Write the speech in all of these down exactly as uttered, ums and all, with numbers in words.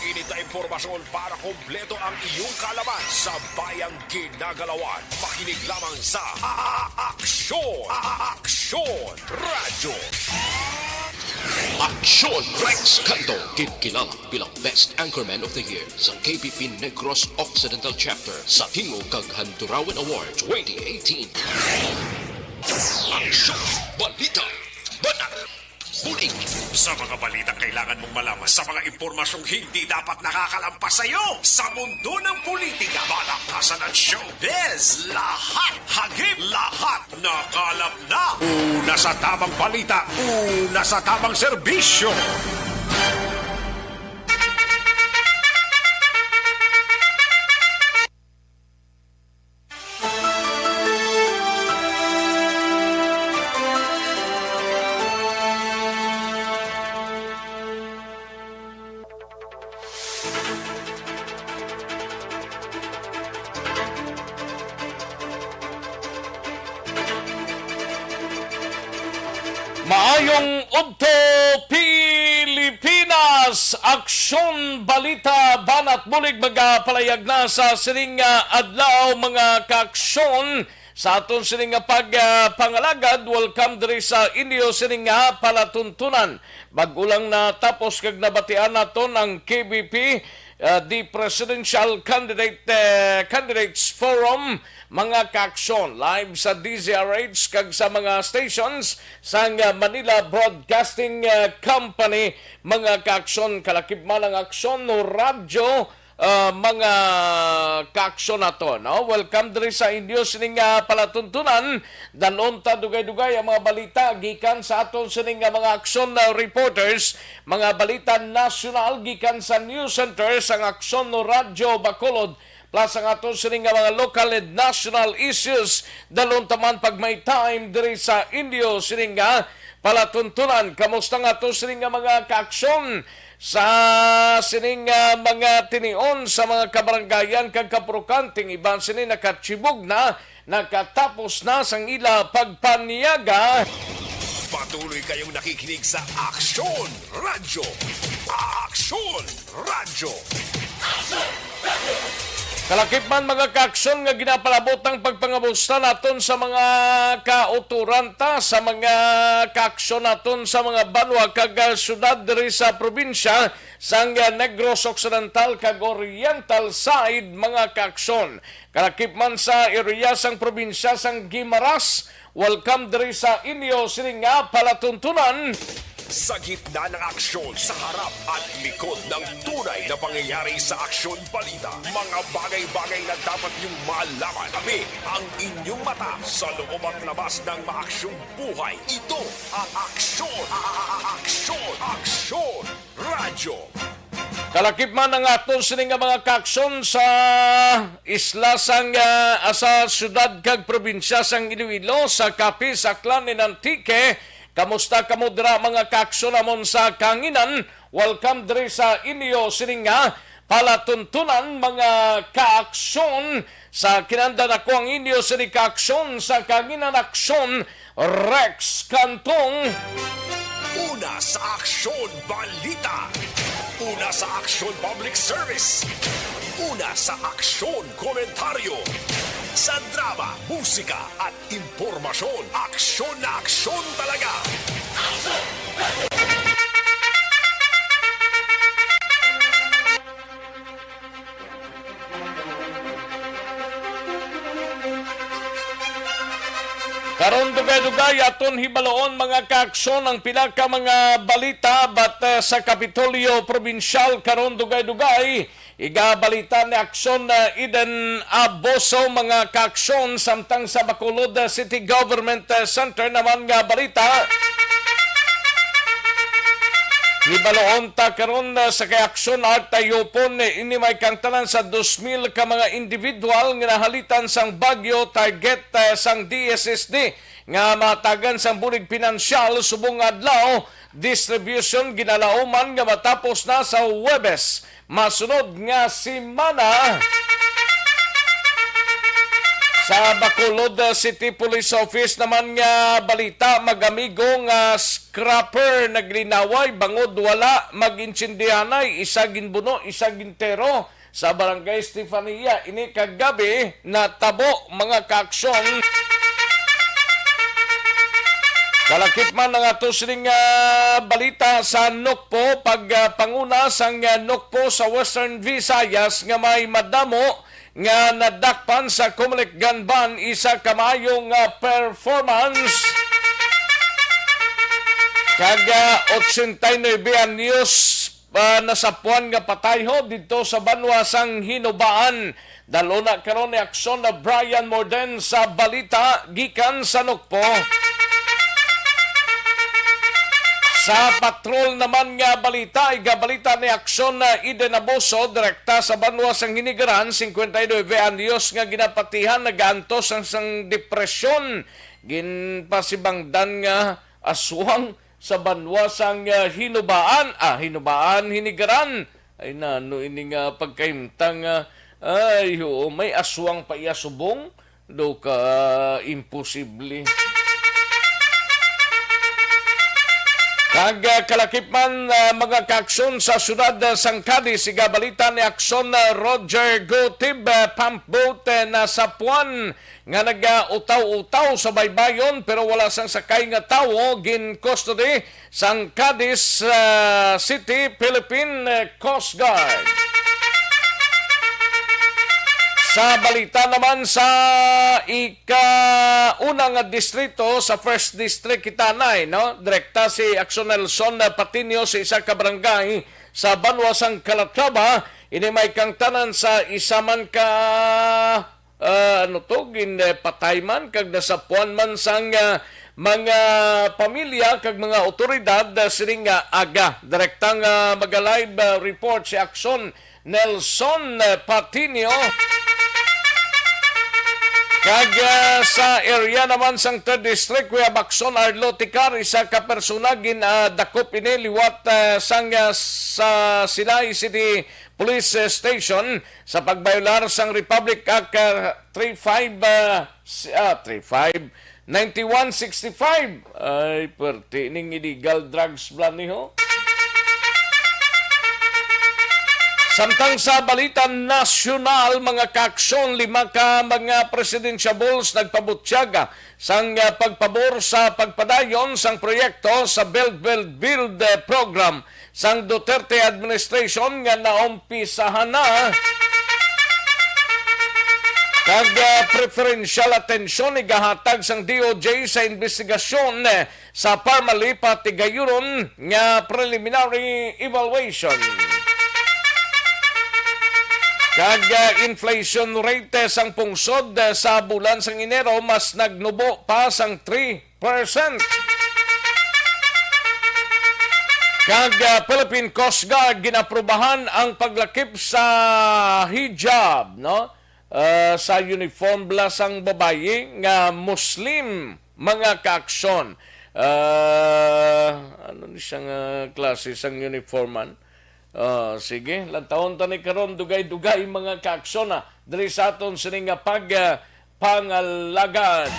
Init na impormasyon para kompleto ang iyong kaalaman sa bayang ginagalawan. Makinig lamang sa A-, Aksyon! A-, Aksyon Radyo! Aksyon Rex Canto, ginkilala bilang Best Anchorman of the Year sa K B P Negros Occidental Chapter sa Tingog kag Handurawan Award twenty eighteen. Aksyon! Balita! Banat! Bulig! Sa mga balitang kailangan mong malaman, sa mga impormasyong hindi dapat nakakalampas sa iyo, sa mundo ng politika, balakasan at showbiz, lahat hagip, lahat nakalap na. Una sa tamang balita, una sa tamang serbisyo. Maayong udto, Pilipinas! Aksyon, balita, banat bulig magapalayag na sa sining, ah, adlaw, mga kaaksyon. Sa aton sining nga pag, ah, pangalagad, welcome diri sa inyo sining nga palatuntunan. Bag-o lang natapos kag nabatian naton ang K B P, ah, the Presidential Candidate, eh, Candidates Forum, mga kaaksyon, live sa D Z R H kag sa mga stations sang, ah, Manila Broadcasting, ah, Company, mga kaaksyon, kalakip man ang Aksyon Radyo, ah, mga kaaksyon nato, no? Welcome diri sa inyo sining, ah, palatuntunan. Dalon ta dugay-dugay ang mga balita gikan sa aton sining nga mga aksyon, ah, reporters, mga balita nasyonal gikan sa news center sang Aksyon Radyo Bacolod, plus ang aton sining nga mga local and national issues. Dalon ta man pag may time diri sa inyo sining nga palatuntunan. Kamusta nga aton sining nga mga kaaksyon sa sining, ah, mga tinion sa mga kabarangayan kag kapurukan? Ang iban sini nakachibog na, nakatapos na sang ila pagpanyaga. Patuloy kayong nakikinig sa Aksyon Radyo. Aksyon Radyo. Kalakip man, mga kaaksyon, nga ginapalabot ang pagpangamusta naton sa mga kauturan ta, sa mga kaaksyon naton sa mga banwa kag, ah, syudad diri sa probinsya sang, ah, Negros Occidental kag Oriental side, mga kaaksyon. Kalakip man sa area sang probinsya sang Guimaras, welcome diri sa inyo sini nga palatuntunan. Sa gitna ng aksyon, sa harap at likod ng tunay na pangyayari sa Aksyon Balita, mga bagay-bagay na dapat niyong malaman, kami ang inyong mata sa loob at labas ng maaksyong buhay. Ito ang Aksyon, a-, a-, a-, Aksyon, Aksyon Radyo. Kalakip man ang aton sini nga mga kaaksyon sa isla sang, ah, sa syudad kag probinsya sang Iloilo, sa Capiz, Aklan, and Antique. Kamusta kamo dira, mga kaaksyon namon sa kahanginan? Welcome diri sa inyo sini nga palatuntunan, mga kaaksyon. Sa kinandan ako ang inyo sini kaaksyon sa kahanginan, Aksyon Rex Cantong. Una sa Aksyon Balita. Una sa Aksyon Public Service. Una sa Aksyon Komentaryo. Sa drama, musika, at impormasyon, aksyon na aksyon talaga. Karon, dugay-dugay aton hibaloon, mga kaaksyon, ang pila ka mga balita, but, eh, sa Kapitolyo Probinsyal karon, dugay-dugay igabalita ni Aksyon, eh, Eden Aboso, mga kaaksyon, samtang sa Bacolod, eh, City Government, eh, Center naman nga balita. Hibaloon ta karon, ah, sa kay Aksyon Art Tayupon, eh, ini may kaangtanan sa dos mil ka mga individual nga nahalitan sang bagyo, target, ah, sang D S S D nga mahatagan sang bulig pinansyal subong nga adlaw. Distribution ginalauman nga matapos na sa Huwebes masunod nga semana. Sa Bacolod, ah, City Police Office naman nga balita, mag-amigo nga s-, scrapper naglinaway, bangod wala mag-intindihanay, isa ginbuno, isa gintero sa Barangay Estefania. Ini kagabi natabo, mga kaaksyon. Kalakip man ang ato sining, ah, balita sa Nokpo, pag, ah, panguna sang, ah, Nokpo sa Western Visayas nga may madamo nga nadakpan sa Comelec Gun Ban, isa ka maayo nga performance. Kag, ah, ochenta y nuebe anyos, ah, nasapuan nga patayho didto sa banwa sang Hinubaan. Daluna karon ni Aksyon na Brian Morden sa balita gikan sa Nokpo. Sa patrol naman nga balita, igabalita ni Aksyon na Eden Abuso, direkta sa banwa sang Hinigaran, cincuenta y nueve anyos nga ginapatihan, nagaantos sang, sang depresyon. Ginpasibangdan nga aswang sa banwa sang, ah, Hinubaan, ah, Hinubaan, Hinigaran. Ay, nano ini nga pagkahimtang, ah, ay, oo, may aswang pa iya subong? Do ka, ah, imposible. Kag, ah, kalakip man, ah, mga kaaksyon sa siyudad, ah, sang Cadiz, igabalita ni Aksyon, ah, Roger Gutib, ah, pump boat, eh, nasapuan nga nagautaw-utaw sa baybayon, pero wala sang sakay nga tawo gin-custody sang Cadiz, ah, City, Philippine, eh, Coast Guard. Sa balita naman sa ika-una nga distrito, sa First District kita anay, no? Direkta si Aksyon Nelson Patiño sa isa ka barangay sa banwa sang Calatrava. Ini may kaangtanan sa isa man ka, ah, ano to, gin, eh, patay man kag nasapuan man sang, ah, mga pamilya kag mga awtoridad, ah, sining, ah, aga. Direkta nga maga-live, ah, report si Aksyon Nelson, eh, Patiño. Kag, ah, sa area naman sang Third District, we have Aksyon Arlo Ticar, isa ka persona gin, ah, dakop ini liwat, ah, sang, ah, sa Silay City Police, eh, Station sa pagbayolar sang Republic Act, ah, three five, ah, si-, ah, three five, ninety-one sixty-five. Ay, perti ning illegal drugs bala ni, ho. Samtang sa balita nasyonal, mga kaaksyon, lima ka mga presidentiables nagpabutyag sang, ah, pagpabor sa pagpadayon sang proyekto sa Build, Build, Build, eh, program sang Duterte administration nga naumpisahan na. Kag, ah, preferential atensyon igahatag sang D O J sa investigasyon, eh, sa Parmali, Patigayoron nga preliminary evaluation. Kag, ah, inflation rate, eh, sang pungsod, eh, sa bulan sang Enero mas nagnubo pa sang three percent. Kag, ah, Philippine Coast Guard ginaprubahan ang paglakip sa hijab, no? Ah, sa uniform bala sang babayi nga Muslim, mga kaaksyon. Ah, ano ni siya nga klase sang uniform man? Ah, sige, lantawon ta ni karon, dugay-dugay, mga kaaksyon, ah, diri sa aton sini nga pag, ah, pangalagad.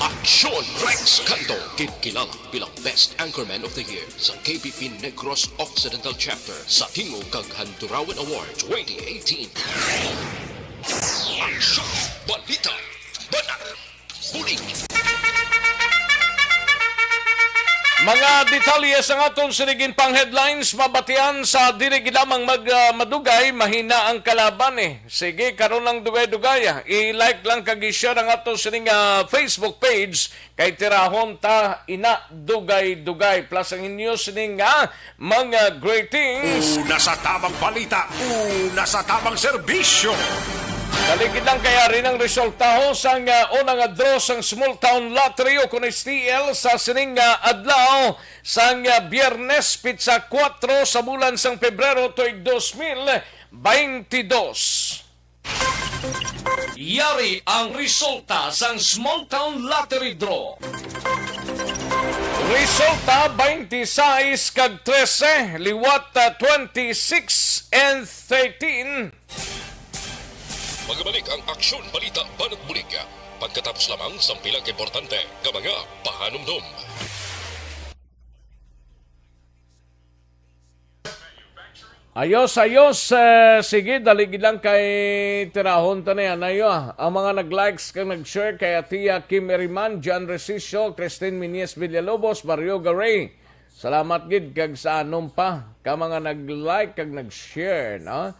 Aksyon Rex Canto, kinkilala bilang Best Anchorman of the Year sa K B P Negros Occidental Chapter sa Tingog kag Handurawan Award twenty eighteen. Aksyon, balita, banat, bulig. Mga detalye sang aton sini ginpang headlines, mabatian sa dili gid lamang mag-, ah, madugay, mahina ang kalaban, eh. Sige, karon lang dugay-dugay, ah. I-like lang kag i-share ang aton sining, ah, Facebook page, kay tirahon ta ina dugay-dugay. Plus ang inyo sining, ah, mga greetings. Una sa tamang balita, una sa tamang serbisyo. Dali gid lang kay ari ang resulta, ho, sang, ah, una nga draw sang Small Town Lottery o kun S T L sa sining, ah, adlaw sang, ah, Biyernes, pitsa kuwatro sa bulan sang Pebrero tuig dos mil baynte dos. Yari ang resulta sang Small Town Lottery Draw. Resulta, twenty-six kag trese, liwat, ah, twenty-six and thirteen. Magabalik ang Aksyon Balita Banat Bulig pagkatapos lamang sang pila ka importante nga mga pahanumdom. Ayos, ayos. Eh, sige, dali gid lang kay tirahon ta na yan. Ayo, ah. Ang mga nag-likes kag nag-share kay Atia Kim Eriman, John Resicio, Christine Miñez Villalobos, Mario Garay. Salamat gid kag sa anom pa ka mga nag-like kag nag-share, no?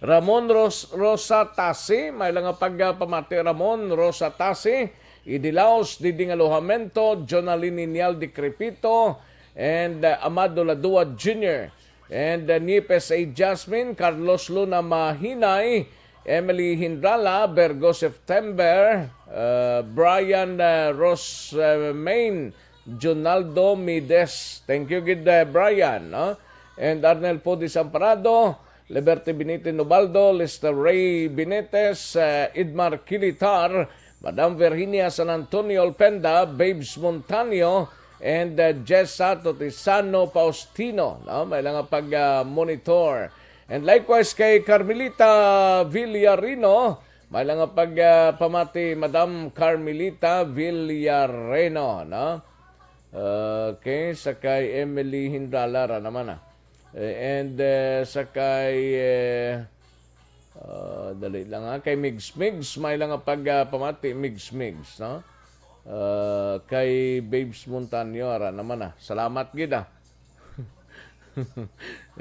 Ramon Ros-, Rosa Tasi, may lang nga pagpamati, Ramon Rosa Tasi, Idilaos, Diding Alojamento, Jonalyn Inyal Decrepito, and, uh, Amado Ladua Junior, and, uh, Nipes A Jasmine, Carlos Luna Mahinay, Emily Hindrala, Virgo September, uh, Brian, uh, Rosemain, Junaldo Mides. Thank you gid, uh, Brian, no? And Arnel Pudi Samparado, Liberty Benitez Nobaldo, Lester Ray Benitez, uh, Edmar Kilitar, Madam Virginia San Antonio Olpenda, Babes Montaño, and, uh, Jessa Totisano Faustino, no? May lang nga pag, uh, monitor. And likewise kay Carmelita Villarino, may lang nga pag, uh, pamati, Madam Carmelita Villarino, no? Okay, sa kay Emily Hindrala ra naman, ah. Eh, and, eh, sa kay, eh, ah, dali lang, ha, kay Migs Migs, may lang nga pag, ah, pamati, Migs Migs, no? Ah, kay Babes Montaño, ara naman, ah. Salamat gid, ah.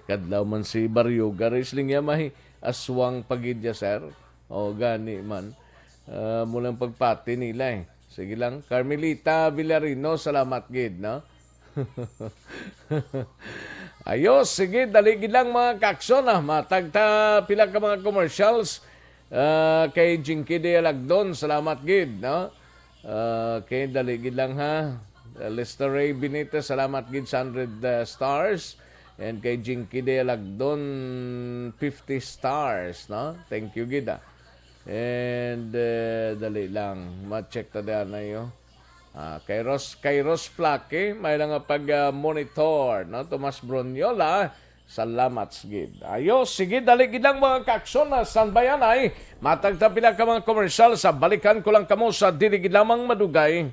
Kadlaw man si Baryoga, wrestling niya, may aswang pagidya, sir. O, gani man. Ah, mo lang pagpati nila, eh. Sige lang. Carmelita Villarino, salamat gid, no? Ayos, sige, dali gid lang, mga kaksyon, ah. Matag ta pila ka mga commercials, ah, kay Jinky de Alagdon, salamat gid, no? Ah, okay, dali gid lang, ha. Ah, Lester Ray Benitez, salamat gid sa hundred, ah, stars. And kay Jinky de Alagdon, fifty stars, no? Thank you gid, ah. And, eh, dali lang. Ma-check ta diyan na iyo. Ah, kay Ros-, kay Ros Flaque, may lang nga pag, ah, monitor, no? Tomas Bronyola, salamat gid. Ayo, sige, dali gid lang, mga kaksyon, na standby anay. Matag ta pila ka mga commercial, sa balikan ko lang kamo sa dili gid lamang madugay.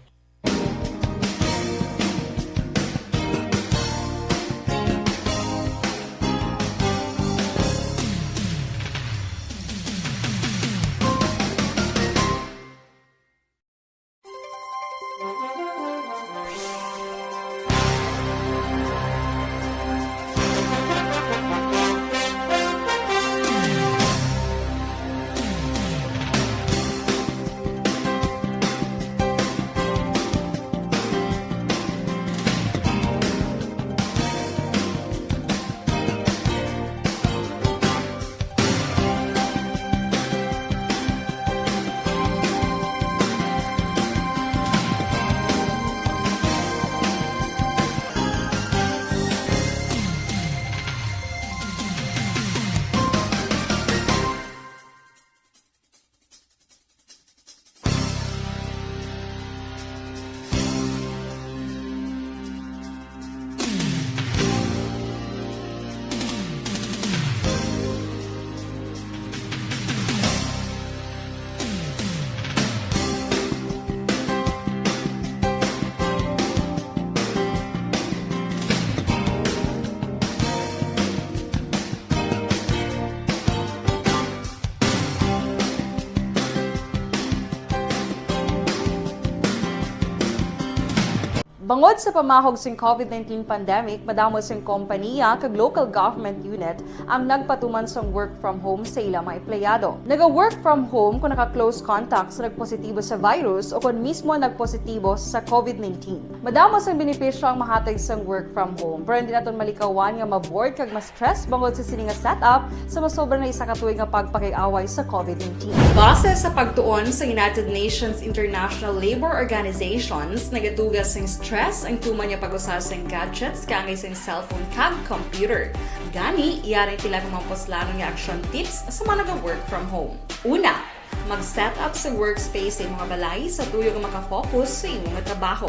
Bangod sa pamahog sing COVID nineteen pandemic, madamo sing kompaniya kag local government unit ang nagpatuman sang work from home sa ila mga empleyado. Naga-work from home kung naka-close contact sa nagpositibo sa virus o kon mismo nagpositibo sa COVID nineteen. Madamo sang benepisyo ang mahatag sang work from home, pero hindi naton malikawan nga ma-bored kag ma-stress bangod sa sini nga setup sa masobra na isa ka tuig nga pagpakig-away sa COVID nineteen. Base sa pagtuon sa United Nations International Labour Organizations, nagaduga sing stress ang tuman nga pag-usa sing gadgets kaangay sing cellphone kag computer. Gani, yari ang pila ka mga puslanon nga action tips sa mga naga-work from home. Una, mag-set up sa workspace sa imong balay sa tuyo nga makafocus sa imong trabaho.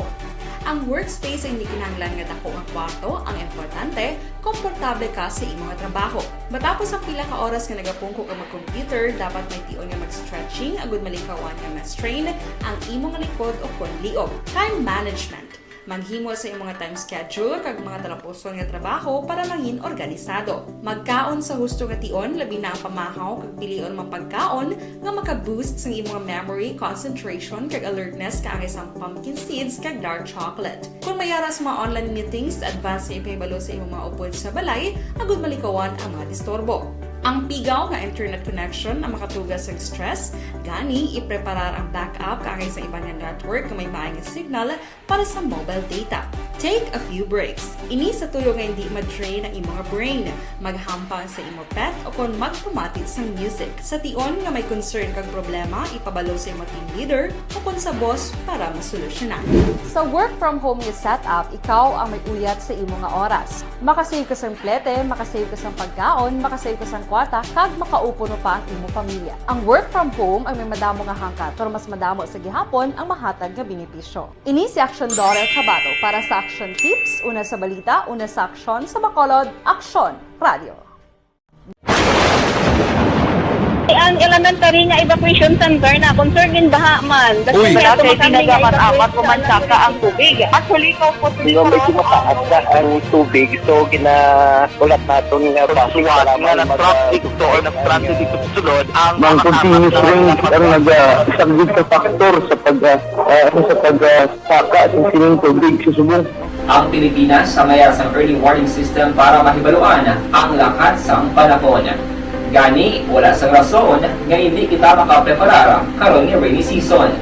Ang workspace ay hindi kinahanglan nga dako nga kwarto, ang importante, komportable ka sa imong trabaho. Matapos ang pila ka oras nga nagapungko ka mag-computer, dapat may tion nga mag-stretching agud malikawan nga ma-strain ang imong likod o kon liog. Time management. Maghimo sa imong mga time schedule kag mga talapuson nga trabaho para mangin organisado. Magkaon sa husto nga tion, labi na ang pamahaw kag pilion mga pagkaon nga maka-boost sang imong memory, concentration, kag alertness kaangay sang pumpkin seeds kag dark chocolate. Kung may ara sa mga online meetings, advance nga ipahibalo sa imong mga upod sa balay agud malikawan ang mga disturbo. Ang pigaw nga internet connection ang makatuga sa stress, gani ipreparar ang backup kaangay sa iban nga network nga may maay nga signal para sa mobile data. Take a few breaks. Ini sa tuyo nga hindi ma-drain ang imo nga brain. Maghampang sa imo pet o kon magpamati sang music. Sa tion nga may concern kag problema, ipabalo sa imo team leader o kon sa boss para masolusyonan. Sa work from home nga setup, ikaw ang may uyat sa imo nga oras. Makasave ka sang plete, makasave ka sang pagkaon, makasave ka sang kwarta, kag makaupuno pa ang imo pamilya. Ang work from home ang may madamo nga hangkat, pero mas madamo sa gihapon ang mahatag nga benepisyo. Ini si Aksyon Dora Chabato para sa Aksyon Tips, una sa balita, una sa aksyon, sa Bacolod, Aksyon Radio. Ang elementary nga evacuation center na concern in baha man. Uy. Wala kay ginagamat-amat, pumansaka ang tubig. Actually, ikaw po, Hindi, medyo mataas na ang tubig. So, ginahulat naton nga base nga nag-traffic to or nag-traffic ito sulod ang mga continuous rain ang nag-, ah, isang big factor sa pag, ah, ah, sa pag, ah, saka sa sining tubig sa subong. Ang Pilipinas ang may sang early warning system para mahibaluan ang lakat sang panahon. Gani, wala sang rason nga hindi kita makapreparar karon nga rainy season.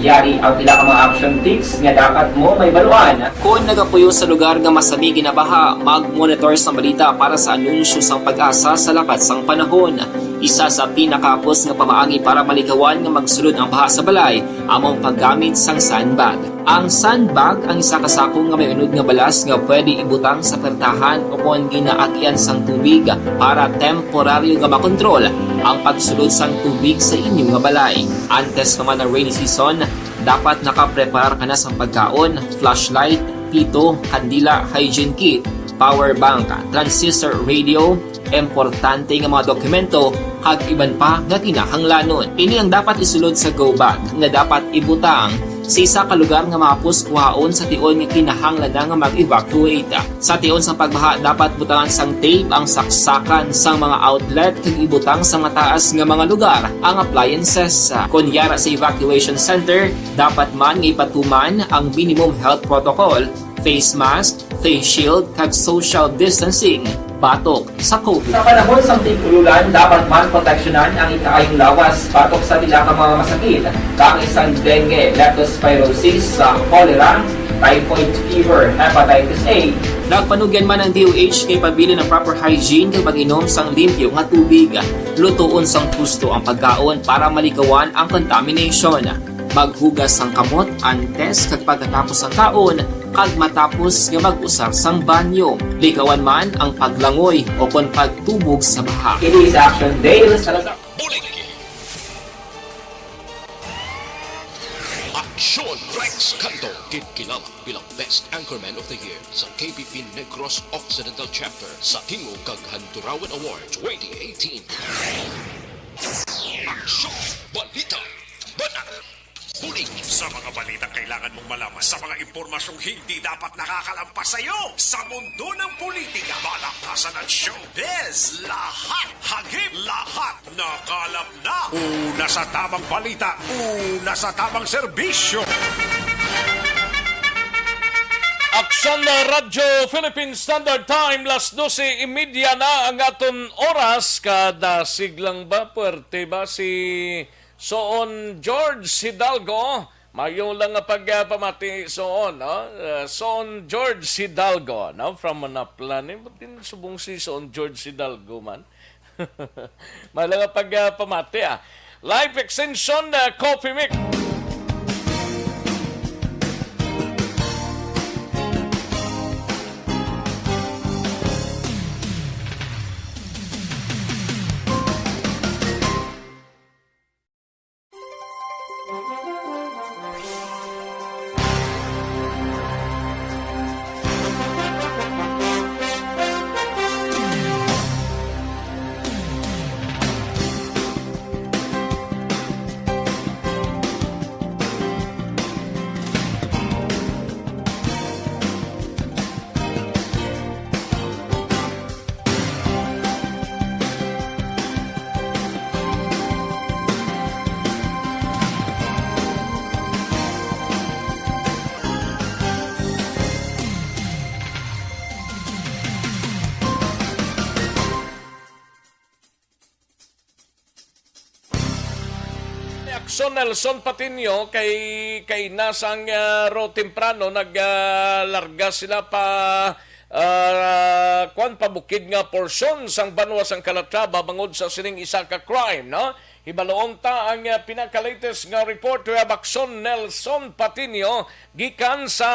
Yari ang pila ka mga action tips nga dapat mo mahibaluan. Kon nagapuyo sa lugar nga masami ginabaha, mag-monitor sa balita para sa anunsyo sang PAGASA sa lakat sang panahon. Isa sa pinakahapos nga pamaagi para malikawan nga magsulod ang baha sa balay amo ang paggamit sang sandbag. Ang sandbag ang isa ka sako nga may unod nga balas nga pwede ibutang sa pertahan o kon ginaagian sang tubig para temporaryo nga makontrol ang pagsulod sang tubig sa inyo nga balay. Antes pa man ang rainy season, dapat nakapreparar ka na sang pagkaon, flashlight, pito, kandila, hygiene kit, power bank, transistor radio, importante nga mga dokumento, kag iban pa nga kinahanglanon. Ini ang dapat isulod sa go bag nga dapat ibutang sa isa ka lugar nga mahapos kuhaon sa tion nga kinahanglan na nga mag-evacuate. Sa tion sang pagbaha, dapat butangan sang tape ang saksakan sang mga outlet kag ibutang sa mataas nga mga lugar ang appliances. Kon yara sa evacuation center, dapat man nga ipatuman ang minimum health protocol, face mask, face shield, kag social distancing batok sa COVID. Sa panahon sang tig-ululan, dapat man proteksyonan ang ikaayong lawas batok sa pila ka mga masakit, kaangay sang dengue, leptospirosis, sa cholera, typhoid fever, hepatitis A. Nagpanugyan man ang D O H nga ipabilin ang proper hygiene kag pag-inom sang limpyo nga tubig. Lutoon sang husto ang pagkaon para malikawan ang contamination. Maghugas sang kamot antes kag pagkatapos sang kaon, kag matapos nga mag-usar sang banyo. Likawan man ang paglangoy o kon pagtubog sa baha. Kini sa Action Day, Salazar. Buligi. Aksyon Rex Canto, ginkilala bilang Best Anchorman of the Year sa K B P Negros Occidental Chapter sa Tingog kag Handurawan Awards twenty eighteen. Aksyon Balita. Balak. Bulig sa mga balitang kailangan mong malaman, sa mga impormasyong hindi dapat nakakalampas sa iyo. Sa mundo ng politika, balaktasan at showbiz, lahat hagip, lahat nakalap na. Una sa tamang balita, una sa tamang serbisyo. Aksyon na Radyo Philippine Standard Time, las dose y media na ang aton oras. Kada siglang ba, puwerte ba si Soon George Hidalgo? Mayo lang nga pagpamati, Soon, no? Uh, Soon George Hidalgo, no? From Manaplan. Eh, ba't din subong si Soon George Hidalgo man? Mayo lang nga pagpamati, ah. Life Extension, uh, Coffee Mix. So, Nelson Patiño, kay, kay nasang, ah, ro temprano, nag, ah, larga sila pa, ah, kwan, pa bukid nga porsyon sang banwa sang Calatrava bangod sa sining isa ka crime, no? Hibaloon ta ang, ah, pinaka-latest nga report. We have Akson Nelson Patiño gikan sa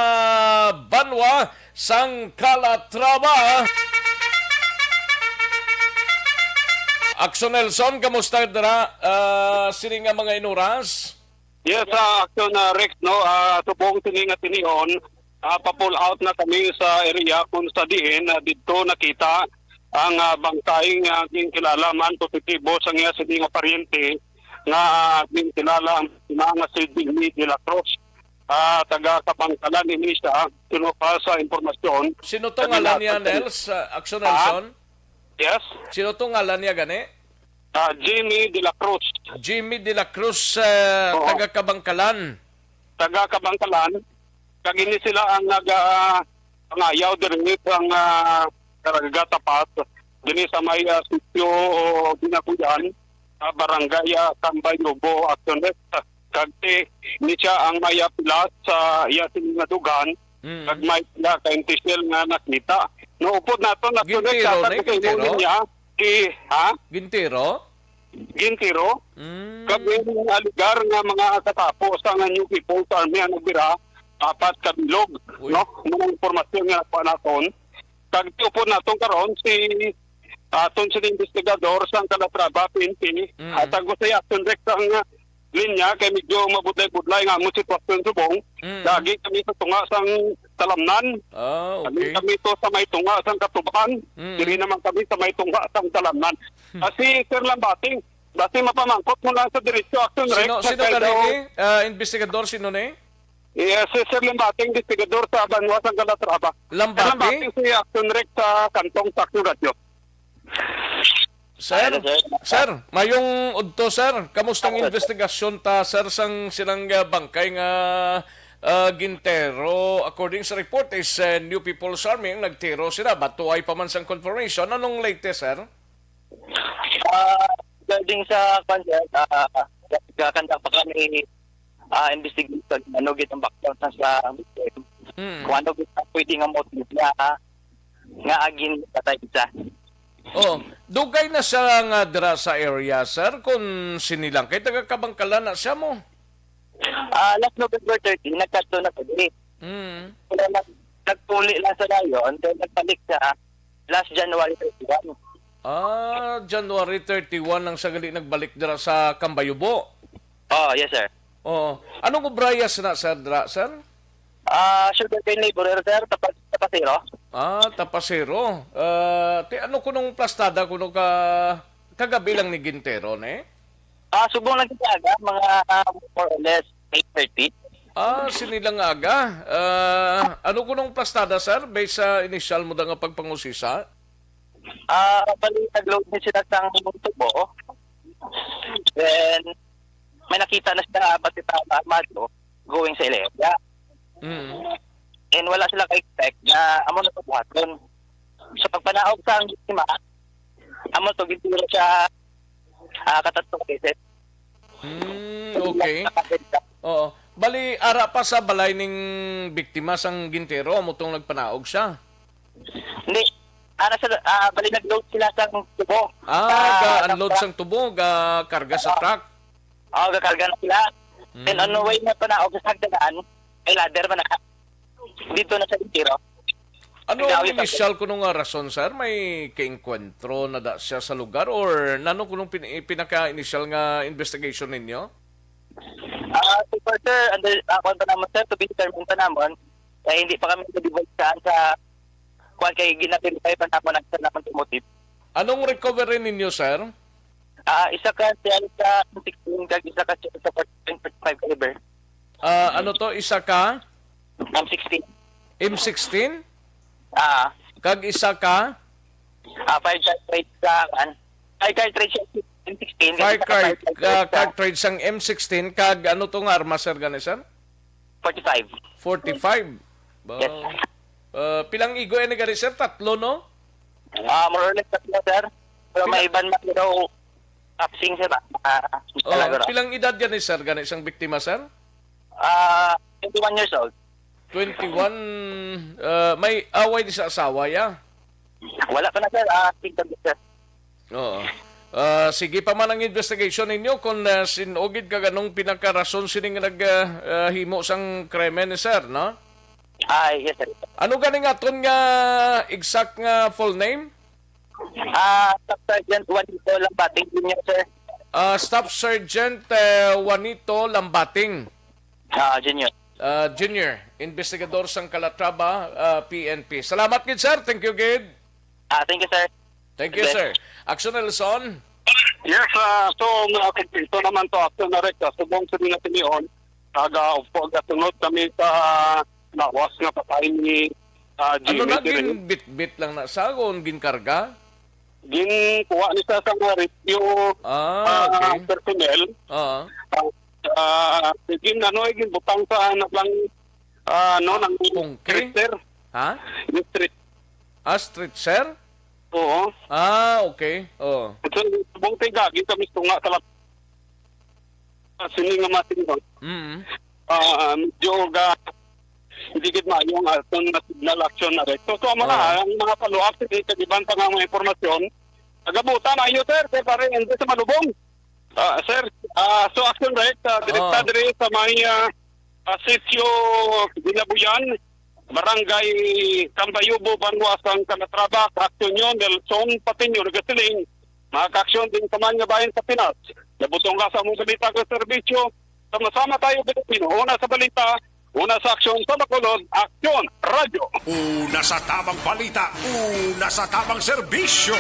banwa sang Calatrava. Akson Nelson, kamusta dira, ah, sini nga mga inuras? Yes, ah, Akson, ah, Rex, no, ah, subong sini nga tinion, ah, pa-pull out na kami sa area kung sa diin, ah, didto nakita ang, ah, bangkay nga ginkilala man positibo sang iya sini nga paryente nga, ah, ginkilala ang mga si Jimmy de la Cruz, ah, taga Kabangkalan ini siya, suno pa sa impormasyon. Sino to ngalan niya, Nels? Ah, Akson Nelson? Yes? Sino to ngalan niya gani? Ah, Jimmy de la Cruz. Jimmy de la Cruz, ah, Oo. taga Kabangkalan. Taga Kabangkalan. Kag ini sila ang nag, ah, pangayaw diri sa, ah, Caraga Tapas, diri sa may, ah, sitio o Binabuyan, sa barangay, ah, Tambayubo, Akson West. Kag si, ni siya ang may, ah, pilas sa iya sini nga dughan, Mm. kag may pila ka M T shell nga nakita. Naupod nato, Akson West, Gintiro sa ni, sa Gintiro? Niya, si, ha? Gintiro? Gintiro. Mm. Kag may alegar nga mga katapo sa nga New People's Army ang nagbira, apat ka bilog, Uy. no? Mga impormasyon nga nakuha naton. Kag tiupod naton karon si aton sini investigador sang Calatrava P N P, Mm. at ang Jose Action Rex ang linya kay medyo mabudlay-budlay nga among sitwasyon subong. Mm. Lagi kami sa tunga sang Talamnan. Ah, Kami, okay. kami to sa may tunga sang Katuban. Mm. Diri naman kami sa may tunga sang Talamnan. Hmm. Ah, si Sir Lambating, basi mapamangkot mo lang sa diretso, Action Rex, Sino, sa sino kay gani daw ni? Ah, investigador, sino ni? Yes, si Sir Lambating, investigador sa Banwa sang Calatrava. Lambati? Sir Lambating, si Action Rex sa kantong sa Action Radio. Sir, Hello, sir. sir, mayong udto, sir. Kamusta ang Hello, sir. investigasyon ta, sir, sang silang, ah, bangkay nga, ah, gintero? According sa report is, eh, New People's Army ang nagtero sila, but tuway pa man sang confirmation. Anong latest, sir? Ah, regarding sa kwan, sir, ah, nagkakanta pa kami, ah, investigation, ano gid ang background sa, sa Mm. kung ano gid ang pwede nga motive nga, nga agin patay siya. Oh, dugay na siya nga dira sa area, sir, kung sini lang. Kay taga Kabangkalan na siya mo. Ah, last November thirty, nagkadto na sa diri. Mm. Pero nag-, nagpuli lang sa dayon, then nagbalik siya last January thirty-one. Ah, January thirty-one ang sagali nagbalik dira sa Kambayubo. Oh, yes, sir. Oo. Anong obrayas na, sir, dira, sir? Ah, sugarcane laborer, sir, tapas-, tapasero. Ah, tapasero. Ah, ti ano kunong plastada kuno ka kagabi lang ni gintero, ne? Ah, subong lang kita aga, mga, ah, more or less eight thirty. Ah, sini lang aga. Ah, ano kunong plastada, sir? Based sa initial mo da nga pagpangusisa? Ah, bali, nag-load ni sila sang tubo. Then, may nakita na sila nga bati pa armado going sa Ilaya. Mm. And wala sila ka-expect na amo na pabuhaton. So, pagpanaog sa ang biktima, amo to, gintiro siya, ah, katatlo ka beses. Mm, okay. Oo. Bali, ara pa sa balay ning biktima sang gintero, amo tong nagpanaog siya? Hindi. Ara sa, ah, bali, nag-load sila sa tubo. Ah, Ah, ga-unload sa sang tubo, ga-karga sa Oo. truck. Oo, gakarga na sila. Then, Mm. on the way na panaog sa hagdanan, may ladder man na. Dito na sa tiro. Ano ang Nagdawit ako. initial kuno nga rason, sir? May kaengkwentro na da siya sa lugar or nano kunong pin-, pinaka-initial nga investigation ninyo? Ah, so far, sir, under, ah, kwan pa naman, sir, to be determined pa naman. Kaya hindi pa kami na-divulge saan sa kwan, kay gina-verify pa naman ang sa naman sa motive. Anong recovery ninyo, sir? Ah, isa ka shell sa M sixteen, kag isa ka shell sa forty-five caliber. Ah, ano to? Isa ka? M sixteen. M sixteen? Ah. Kag isa ka? Ah, fire cartridge sa, kan? Fire cartridge sa M sixteen, kag Fire isa ka card-, fire ah, cartridge sa cartridge sang M sixteen, kag ano to nga armas, sir, gani, sir? Forty-five. Forty-five? Ba-, Yes. ah, pilang igo ini gani, sir? Tatlo, no? Ah, more or less tatlo, sir. Pero Pila- may iban man daw, Kapsing, sir, ba? Ah, Oh, talaga, no? Pilang edad gani, sir, gani sang biktima, sir? Ah, twenty-one years old. Twenty-one, ah, may away di sa asawa, ya? Wala pa na, sir. Ah, tingnan, sir. Oo. Ah, sige pa man ang investigation ninyo kung, ah, sin-o gid kag anong pinakarason sini nga nag, ah, ah, himo sang krimen, sir, no? Ay, yes, sir. Ano gani nga aton nga exact nga full name? Ah, Staff Sergeant Juanito Lambating Junior, sir. Ah, Staff Sergeant, eh, Juanito Lambating. Ah, Junior. Ah, Junior, investigador sang Calatrava, ah, P N P. Salamat gid, sir. Thank you gid. Ah, thank you, sir. Thank you, Yes. sir. Action Nelson. Yes, ah, so, mga kumpleto naman to, Action Director. Subong sa mga tinion, taga, ug pagkasunod kami sa lawas nga patay ni, ah, Ano Jimmy na, Tiring. Ginbitbit lang na sa, o ginkarga? Ginkuha ni sa, sa mga rescue, Ah, ah, okay. personnel. Oo. Ah, ah, gin-, ano, eh, ginbutang sa, ano lang, ah, ano, Ah, ng pungke? stretcher. Ha? Yung stretch-, Ah, stretcher? Oo. Ah, okay. Oo. So, subong tiga, gin kami tunga sa lap-, ah, sini nga matingkang. Mm. Ah, medyo ga-, hindi gid maayo ang aton nga signal, Action Director. So, so, amo na, Oo. ang mga follow-up, sa iban pa nga mga impormasyon, agabutan na iyo, sir, kay para hindi sa malubong. Ah, sir, ah, so, Action Direct, ah, direkta Oo. diri sa may, ah, ah, sitio Dinabuyan, Barangay Cambayubo, banwa sang Calatrava, sa Action Union, Nelson Patiño, nagasiling, mga ka-aksyon din sa man nga bahin sa Pinas. Nabutong ka sa among balita ka serbisyo. Sama-sama tayo, Pilipino. Una sa balita, una sa aksyon, sa Bacolod, Aksyon, Radyo. Una sa tabang balita, una sa tabang serbisyo.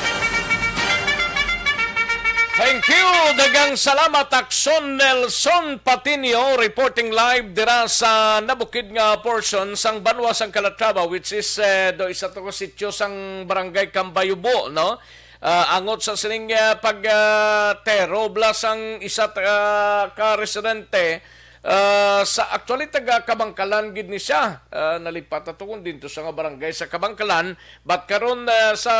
Thank you. Daghang salamat, Aksyon Nelson Patiño, reporting live dira sa nabukid nga portion sang banwa sang Calatrava, which is, eh, do isa to ka sitio sang Barangay Cambayubo, no? Ah, angot sa sining, ah, pag, ah, tero bala sang isa, ah, ka residente, ah, sa, actually, taga Kabangkalan gid ni siya. Ah, nalipat na to kung dinto sa nga barangay sa Kabangkalan. But karon, ah, sa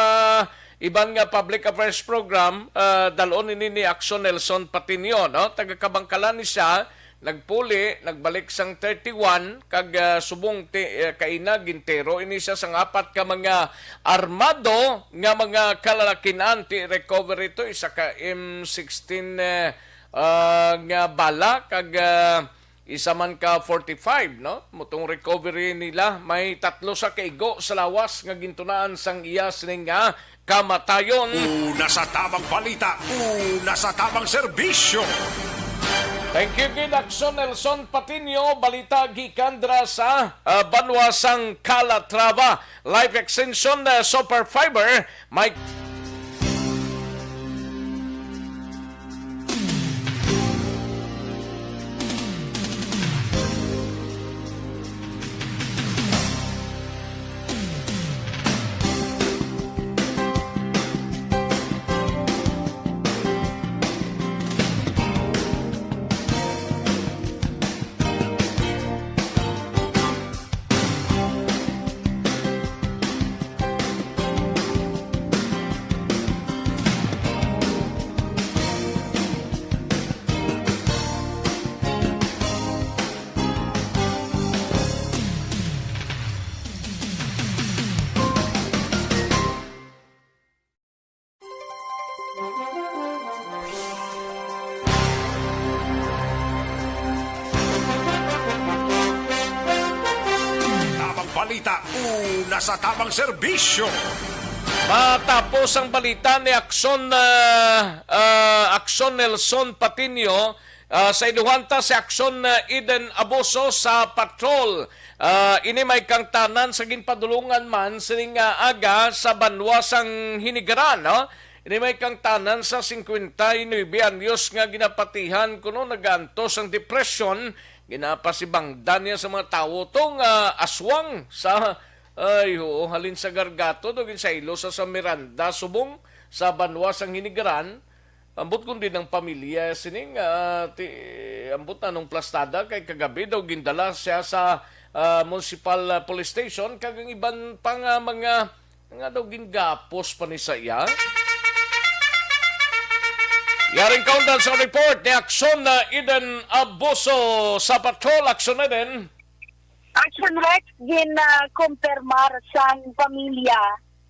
iban nga public affairs program, ah, dalon ini ni Action Nelson Patiño, no? Taga Kabangkalan ni siya, nagpuli, nagbalik sang thirty-one, kag, ah, subong ti-, ah, kaina, gintero ini siya sang apat ka mga armado nga mga kalalakin-an. Ti-recover ito, isa ka M sixteen, eh, ah, nga bala, kag, ah, isa man ka forty-five, no? Mutong recovery nila, may tatlo sa kaigo sa lawas nga gintunaan sang iya sining nga kamatayon. Una sa tabang balita, una sa tabang serbisyo. Thank you gid, Action Nelson Patiño. Balita gikan dira sa, ah, banwa sang Calatrava. Life Extension, ah, Super Fiber, may Tabang balita, una sa tabang serbisyo. Matapos ang balita ni Aksyon, ah, ah, Aksyon Nelson Patiño, ah, sa iluhan ta si Aksyon, ah, Eden Abuso sa patrol. Ah, ini may kangtanan sa ginpadulungan man sining, ah, aga sa banwa sang Hinigaran, no? Ini may kangtanan sa cincuenta y nueve anyos nga ginapatihan kuno nagaantos ang depresyon. Ginapasibangdan niya sa mga tawo to nga aswang sa, ay, oo, halin sa Gargato, daw ginsaylo sa, sa Miranda, subong sa banwa sang Hinigaran. Ambot kundi ang pamilya sining, ah, ti-, ambot na nung plastada kay kagabi daw gindala siya sa, ah, municipal, ah, police station, kag ang iban pa nga mga, nga daw gingapos pa ni sa iya. Yaring kaundan sa report ni Aksyon na Eden Abuso sa Patrol. Aksyon, Eden. Action Rex, gin-, ah, kumpirmar sang pamilya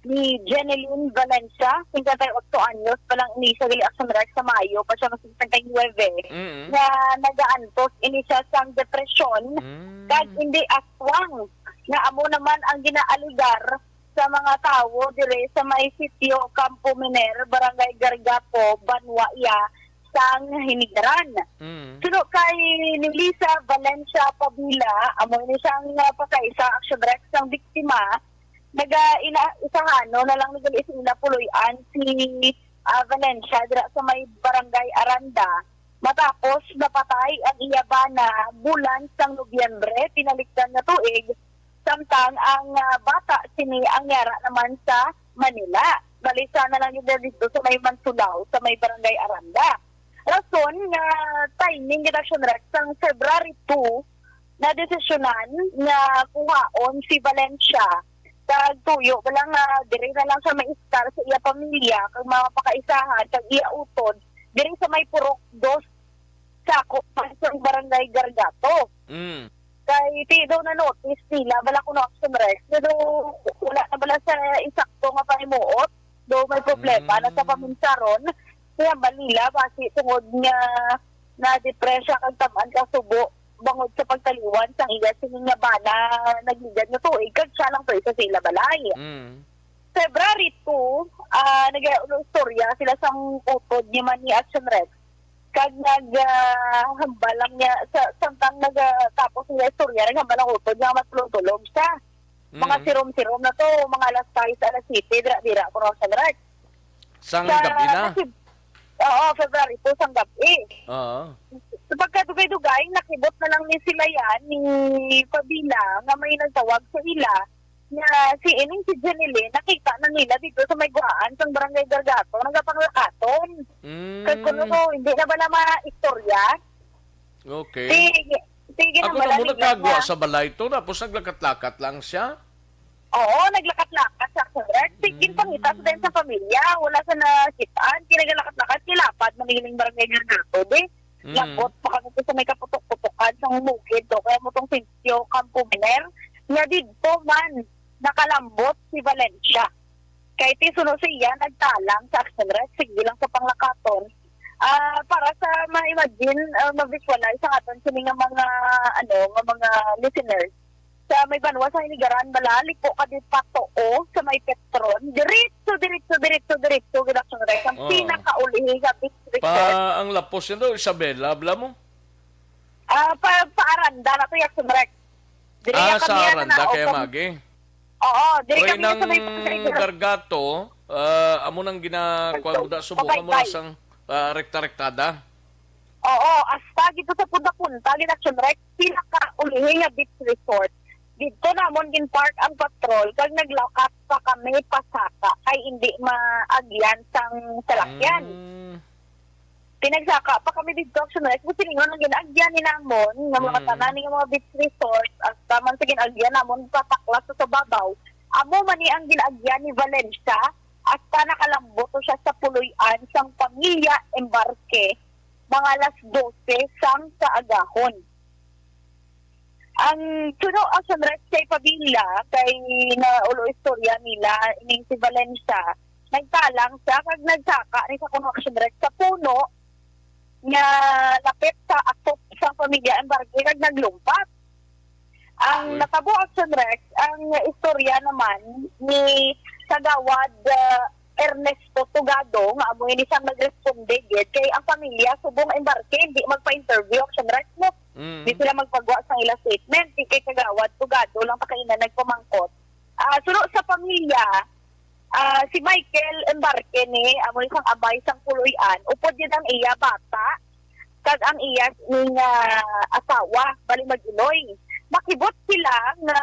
ni Jeneline Valencia, singkwenta y otso anyos pa lang ini siya gali, Action Rex, sa Mayo pa siya, mas singkwenta y nuebe, Mm. nga nagaantos ini siya sang depresyon Mm. kag hindi aswang, nga amo naman ang ginaaligar sa mga tawo dire sa may sitio Campo Miner, Barangay Gargapo, Banwa iya sang Hinigaran. Mm. Suno kay Nelisa Valencia Pabila, amo ini siyang, ah, pagkaisa, Action Rex, sang biktima, naga-ina-, isahano na lang ni gali sa ila puloy-an si, ah, Valencia dira sa may Barangay Aranda, matapos napatay ang iya bana bulan sang Nobyembre tinalikdan nga tuig, samtang ang, ah, bata sini ang yara naman sa Manila. Bali, siya na lang gid dito sa may Mansulao, sa may Barangay Aranda. Rason nga timing gid, Action Rex, sang February two, nadesisyonan nga kuhaon si Valencia kag tuyo ba lang nga diri na lang siya maistar sa iya pamilya kag mga pakaisahan kag iya utod diri sa may Purok Dos, sakop man sa Barangay Gargato. Mm. Kay ti daw na-notice nila bala kuno, Action Rex, pero wala na bala sa insakto nga pahimuot. Daw may problema na sa Mm. paminsaron. Kaya ba nila basi tungod nga na-depress siya kag tam-an ka subo bangod sa pagtaliwan sang iya sini nga bana nagligad nga tuig kag siya lang to isa sa ila balay. Mm. February two, ah, nag-, istorya sila sang utod ni man ni Action Rex. Kag nag, ah, hambal lang niya, sa, samtang nag, ah, tapos niya istorya, naghambal ang utod nga matulog-tulog siya. Mga Mm. sirom-sirom na to, mga alas sais, alas siyete, dira-dira ako na sa Rex. Sang Sa gabi na? nasib-, oo, February two, sang gabi. Oo. Sa pagkadugay-dugay, nakibot na lang ni sila yan, ni Pabila, nga may nagtawag sa ila, nga si ining si Jenny Lynn, nakita na nila dito sa may guhaan sang Barangay Gargato, nagapanglakaton. Mm. Kag kuno to, hindi na ba na maistorya? Okay. Sige, sige Ako naman na mo lang nagkagwa niya. sa balay to, tapos naglakat-lakat lang siya? Oo, naglakat-lakat siya, correct. Sige, Mm. pangita sa din sa pamilya, wala sa nakitaan, kinagalakat-lakat, kilapad, maniling Barangay Gargato, di. Mm. Labot pa kami sa may kaputok-putokan sa bukid to, kaya mo tong Sitio Campo Miner, nga didto man nakalambot si Valencia. Kay ti suno siya nagtalang sa Action Rex, sige lang sa panglakaton. Ah, para sa ma-imagine, ah, ma-visualize ang aton sini nga mga, ano, nga mga listeners. Sa may banwa sa Hinigaran, bala, liko ka di patuo sa may Petron. Diretso, diretso, diretso, diretso, gid, Action Rex. Ang Oo. pinakaulihi nga beach resort. Pa, ang lapos niya daw, Isabela, bala mo? Ah, pa, pa Aranda na to, Action Rex. Diri Ah, na sa kami, ano, Aranda na, kaya open. magi? Oo, diri Pero kami na sa inang may, sa may Gargato, ah, amo nang gina-, kuwan mo da, subukan mo na Baybay. sang, ah, rekta-rektada. Oo, hasta dito sa punta-punta, gid, Action Rex, pinakaulihi nga beach resort. Dito namon gin-park ang patrol, kag naglakat pa kami pasaka, kay hindi maagyan sang salakyan. Mm. Pinagsaka pa kami didto, Action Rex. Kung silingon ang gin-agyan ni namon, nga mga Mm. tanan nga mga beach resort, hasta man sa gin-agyan namon, pataklas sa babaw. Amo man ni ang gin-agyan ni Valencia, hasta nakalambot to siya sa puloy-an sang pamilya Embarque, mga alas dose sang kaagahon. Ang suno, Action Rex, kay Pabila, kay naulo istorya nila, ining si Valencia, nagtalang siya, kag nagsaka ni sa kuno, Action Rex, sa puno nga lapit sa atop sang pamilya Embarque, kag naglumpat. Ang Uy. natabo, Action Rex, ang istorya naman ni Kagawad, ah, Ernesto Tugado, nga amo ini siyang nagresponde gid, kay ang pamilya subong Embarque, hindi magpa-interview, Action Rex, no? Mm. Di sila magpagwa sang ila statement. Si kay Kagawad Tugado lang pa kaina nagpamangkot. Ah, suno sa pamilya, ah, si Michael Embarque ni, amo ni sang amay sang puloy-an, upod gid ang iya bata, kag ang iya ni nga asawa, bali mag-iloy. Nakibot sila nga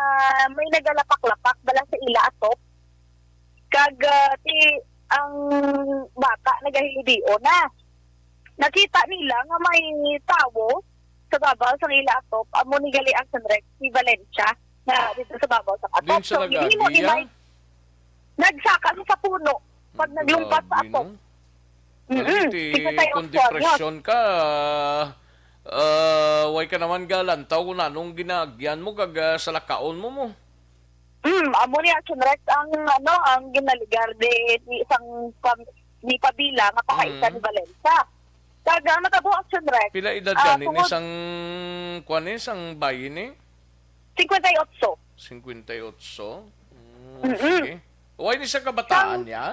may nagalapak-lapak bala sa ila atop. Kag, ah, ti, ang bata nagahilidio na. Nakita nila nga may tawo sa babaw sang ila atop, amo ni gali ang Action Rex, si Valencia, nga dito sa babaw sa atop. Din siya So, ginhimo ni nag-agiya? Mike, nagsaka siya sa puno pag Ang naglumpat sa grabe, atop. no? Mm-mm. Gani ti, singkwenta y otso kung anyos. Depresyon ka, ah, way ka naman galantaw kung anong ginaagyan mo kag, ah, salakaon mo mo. Mm, amo ni Action Rex ang, ano, ang ginaligar di, di isang pam-, ni Pabila nga pakaisa Mm. ni Valenza. Kag ang natabo, Action Rex, Pila edad ah, gani ni tungod sang kuan ni, sang bayi ni? Singkwenta y otso. Singkwenta y otso? Mm, Mm-mm. Sige. Way ni sa kabataan Sang niya?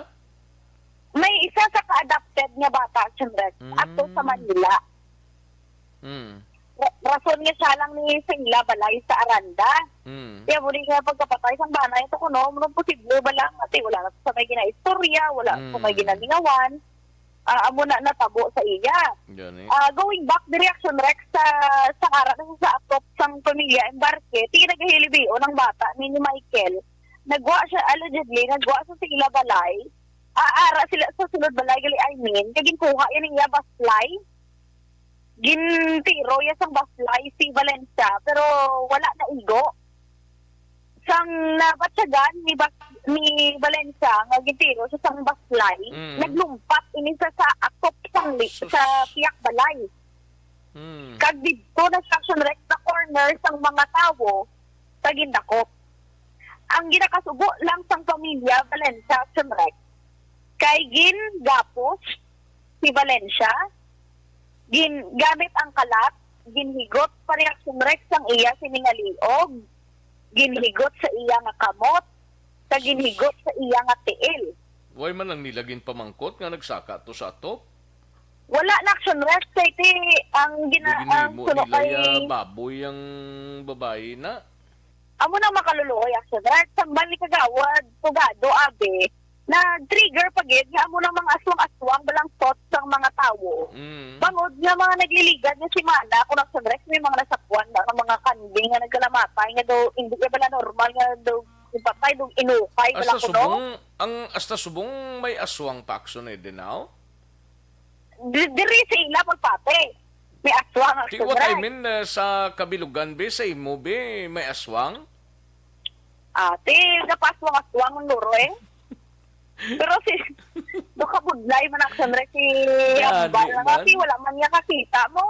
May isa sa ka-adopted nga bata, Action Rex, Mm. ato sa Manila. Mm. Ra-, rason nga siya lang ni sa ila balay sa Aranda. Mm. Kaya muli nga pagkapatay sang bana ito kuno, mo posible ba lang ati wala na sa may ginaistorya, wala sa may Mm. ginalingawan. Ah, amo na natabo sa iya. Gani. Ah, going back diri, Action Rex, sa, sa ara na sa atop sang pamilya Embarque, ti nagahilibion ang bata ni, ni Michael. Nagwa siya, allegedly, nagwa siya sa ila balay. Ah, ara sila sa sulod balay, gali, I mean, kay ginkuha yan niya baslay. Gintiro ya sang baslay si Valencia, pero wala na igo. Sang nabatyagan ni Bas-, ni Valencia nga gintiro siya sang baslay, Mm. naglumpat ini sa, sa atop sang li-, Sus. sa piyak balay. Mm. Kag didto na sa Action Rex sa corner sang mga tawo sa gindakop. Ang ginakasubo lang sang pamilya Valencia, Action Rex, kay gingapos si Valencia, gin-, gamit ang kalat, ginhigot pa ni Action Rex ang iya sini nga liog, ginhigot sa iya nga kamot, kag ginhigot sa iya nga tiil. Way man lang nila ginpamangkot nga nagsaka to sa atop? Wala na, Action Rex, kay ti ang gina-, Daw ang ginhimo suno nila kay ya baboy ang babayi na. Amo nang makaluluoy, Action Rex. Sang bali kagawad, tugado, abi, nag-trigger pa gid nga amo nang mga aswang-aswang balangsot sang mga tawo. Mm. Bangod nga mga nagliligad nga semana, kung Action Rex, may mga nasakwan na nga mga kanding nga nagkalamatay nga daw hindi na bala normal nga daw ipatay, daw inukay bala Hasta kuno. Subong, ang hasta subong may aswang pa, Action, eh, din, aw? Di-, diri sa ila magpati. May aswang, Ti, Action what I Rex. mean, eh, sa kabilugan, be, sa imo, be, may aswang? Ate, napaswang-aswang ang luro, eh. Pero si, nakabudlay man, Action Rex, si Gani Ambal na nga, man. Si wala man niya kakita mo.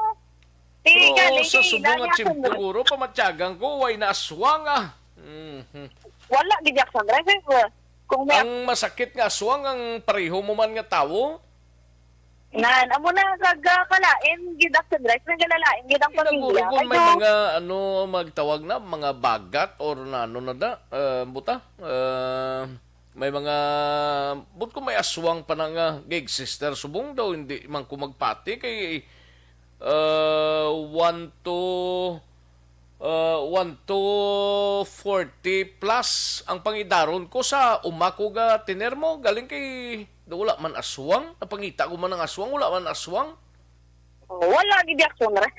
Ti, Pero galing sa kay subong Ina nga niya, tiyempo, Action Rex. Guro, pamatyagan ko, way na aswang, ah. Mhm. Wala, gid, Action Rex, eh. Kung may Ang masakit nga aswang, ang pareho mo man nga tawo? Nan, amo na kag, ah, kalain gid, Action Rex, may kalalain gid ang pamilya. Kay may mga, ano, magtawag na, mga bagat or na, ano na da, ah, buta, ah, may mga, but kung may aswang pa na nga gig sister, subong daw, hindi man ko magpati kay, ah, one to Uh, one to forty plus ang pangidaron ko sa uma ko ga tiner mo. Galing kay, wala man aswang. Napangita ko man ang aswang, wala man aswang. Oh, wala gid, Action Rex.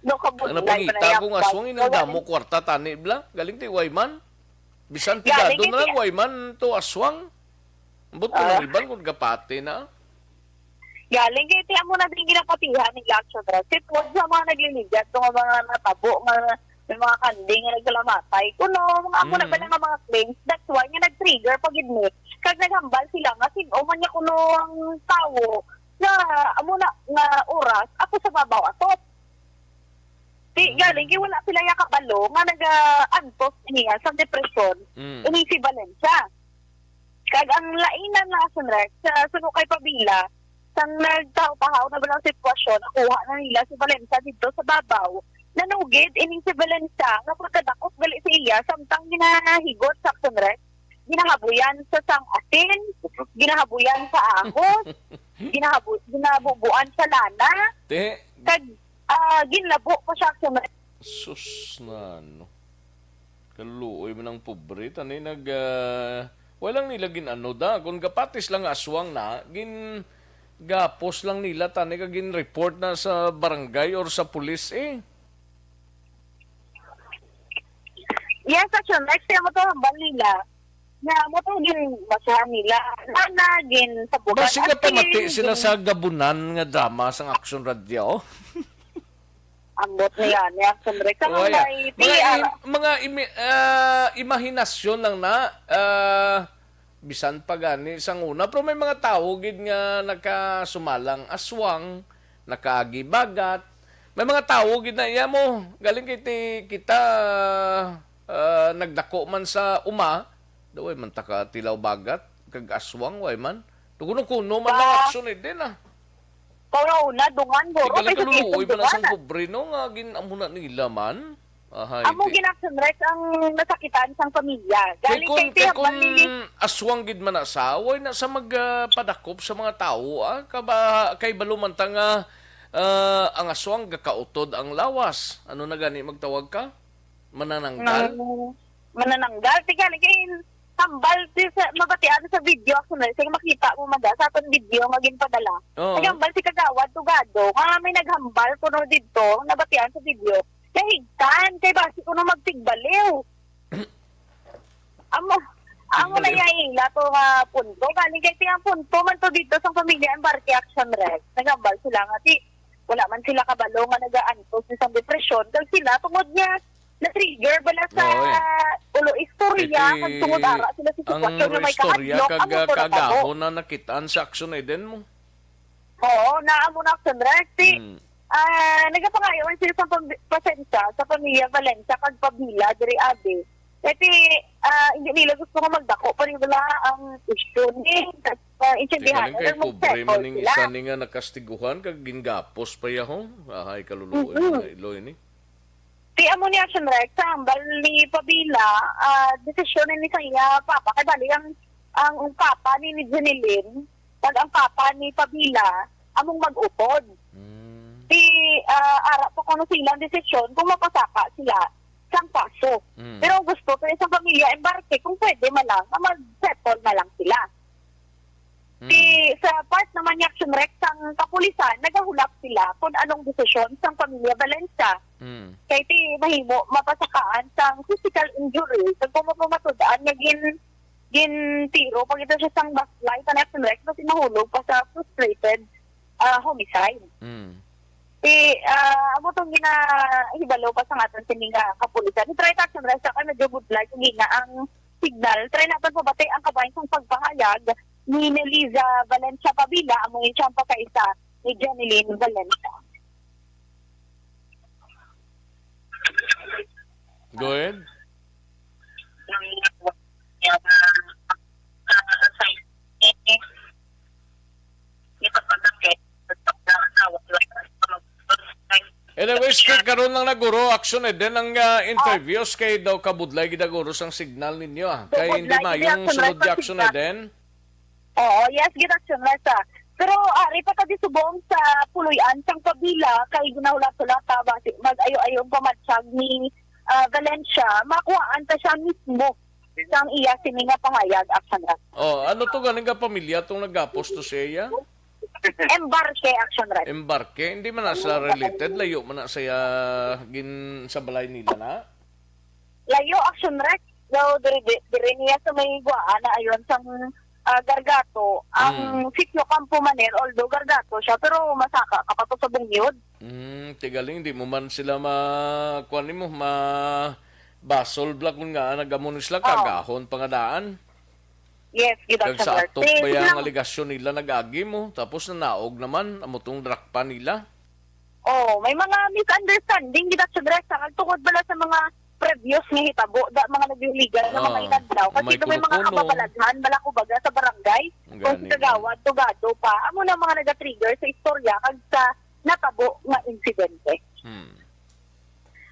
Do ka Ang budlay napangita pa na ko nga aswang, yan. Inang damo kwarta tani bla. Galing ti way man. Bisan Galing pigado na lang, gid. Way man to aswang. Ambot ko Ah. Ng iban kung gapati na. Galing kay ti amo na din ginapatihan ni Action Rex. Tungod sa mga nagliligad, sa mga natabo nga may mga kanding nga nagkalamatay. Kuno, mga amo na Mm. ba nga mga claims, that's why nga nag-trigger pa gid ni. Kag naghambal sila nga sin-o man niya kuno ang tawo nga amo na nga oras, ako sa babaw atop. Ti, Mm. galing kay wala sila ya kabalo nga naga-antos niya sa depresyon, Mm. ini si Valencia. Kag ang lainan na, Action Rex, sa suno kay Pabila, sang nagtahaw-tahaw na ba ang sitwasyon, nakuha na nila si Valencia didto sa babaw. Nanugid ining si Valencia nga pagkadakop gali sa iya, samtang ginahigot sa, Action Rex, ginahabuyan sa sang asin, ginahabuyan sa ahos, ginahabu-, ginabubuan sa lana, Te, kag, ah, ginlabo pa siya, Action Rex. Sus, na, no. Kaluoy man ang pobre. Tani nag, ah, walang nila gin-ano da. Kung gapatis lang nga aswang na, gin-, gapos lang nila, tani ka gin-report na sa barangay or sa pulis, eh. Yes, Action Rex, kaya mo to, hambal nila. Nga, mo to, gin-, basahan nila. Nana, gin-, sa bukan. Basi nga pamati sila sa gabunan nga drama sang Action Radio. Ambot na yan, ni Action Rex. Ang Oh, yeah. may Mga T R. im-, mga imi-, ah, imahinasyon lang na, ah, bisan pa gani sang una. Pero may mga tawo gid nga nakasumalang aswang, nakaagi bagat. May mga tawo gid na iya mo. Galing kay ti kita, ah, nagdako man sa uma, daw way man taka tilaw bagat, kag aswang, way man. Kuno-kuno man lang Ba? aksyon eh, din ah. Sa una, dungan, guro, Ikaw lang kay sa kaluluoy tiyan, man ang dungan. sang pobre, no? Nga gin-, amo na nila man. Ahay, Amo ti- ginaksyon, Rex, ang nasakitan sang pamilya. Kay Galing kung, kay kay tiyan, kung bali. aswang gid man na sa, way na sa mag, ah, padakop sa mga tawo, ah. Kaba, kay balo man ta nga, ah, ang aswang gakautod ang lawas. Ano na gani magtawag ka? Manananggal? Nang manananggal. Tiga, lagi, hambal si sa, mabatian sa video, ako na, sige, makita mo, maga, sa atong video nga ginpadala. Oo. Nagambal si Kagawad Tugado, nga may naghambal kuno didto, nabatian sa video. Kahigtan, kay basi kuno magtigbaliw. Amo, amo na Tigbaliw. iya ila to nga punto. Galing kay tiyang punto man to dito sa pamilya Embarque Action Rest. Nagambal sila nga, ti, wala man sila kabalo nga nagaantos ni sang depresyon. Kag sila, tungod niya, na-trigger bala sa Oo, eh. ulo istorya, Iti, kag tungod ara sila sa ang sitwasyon nga may istorya kahadlok, kag, amo to ah, natabo. kaagahon na nakitaan sa aksyon, eh, din mo. Oo, naa mo na, Conrad. Si, Mm. ah, nagapangayo man sila sa pag-, pasensya sa pamilya Valencia kag Pabila diri, abi. Kasi, ah, hindi nila gusto nga magdako pa rin wala ang issue ni, ah, Tika intindihan lang na kay pobre magsettle man ning sila. isa ni nga nakastiguhan kag gingapos pa yahon. Ahay, kaluluoy Mm-mm. mga iloy ni. Ti amo ni Action Rex, sa hambal ni Pabila, ah, desisyon ni sa iya papa. Kay bali ang, ang papa ni, ni Jeneline, kag ang papa ni Pabila, among mag-utod. Mm. Ti, ah, ara pa kuno silang desisyon kung mapasaka sila sang kaso. Mm. Pero ang gusto to sa pamilya Embarque, kung pwede man lang, na mag-settle na lang sila. Mm. Ti, sa part naman ni Action Rex, ang kapulisan, nagahulap sila kung anong desisyon sang pamilya Valencia. Mm. Kay ti mahimo mapasakaan sang physical injury, kag kung mapamatud-an nga gin-, gintiro pa kita siya sang baslay, pa ni Action Rex, basi mahulog pa sa frustrated, ah, homicide. Mm. Ti, ah, amo tong ginahibalo pa sa aton sini nga kapulisan. I-try ta, Action Rex, kay medyo budlay kung gina ang signal. Try naton pabati ang kabahin sang pagpahayag ni Neliza Valencia Pabila, amo ni siyang pagkaisa ni Jeneline Valencia. Go ahead. Anyways, kay karon lang na, guro, Action Eden, ang, ah, interviews kay daw kabudlay gid, guro, sang signal ninyo, ah. So, kay hindi budlay gid mayong ang sunod sunod sa Action signal. Eden. Oo, yes, gid, Action Eden. Pero, ah, ari pa ta di subong sa puloy-an sang Pabila, kay ginahulat-hulat ta ba si mag-ayo-ayo ang pamatyag ni, ah, Valencia, makuhaan ta siya mismo sang iya sini nga pahayag, Action Eden. Oh, ano to, galing ka pamilya tong nagapos to siya? Embarque, Action Red. Embarque? Hindi man na sila related. Layo man na siya gin sa balay nila na. Layo, Action Red. Daw, diri, di-, diri niya sa may Guaan na ayon sang, ah, Gargato. Ang Mm. sitio Campo Maner, although Gargato siya, pero masaka ka pa to sa Bungyod. Mm, tigaling, di mo man sila ma-, kuwan nimo, ma-, basol bla kung nga, nagamo ni sila, Oo. kagahon pa nga daan. Yes, gid Kag ang sa Sir. Atok Sige, ba sige yang lang. aligasyon nila nag-agi mo, tapos nanaog naman, amo tong drakpan nila. Oh, may mga misunderstanding gid ang Sir, sa tungod bala sa mga previous nga hitabo, da, mga naghuligan nga mga Oo. inadlaw. Kasi May may mga kuno-kuno. kababalaghan, bala ko baga sa barangay, Ang kung gani. si Kagawad, Tugado pa, amo na mga nagatrigger sa istorya kag sa natabo nga insidente. Hmm.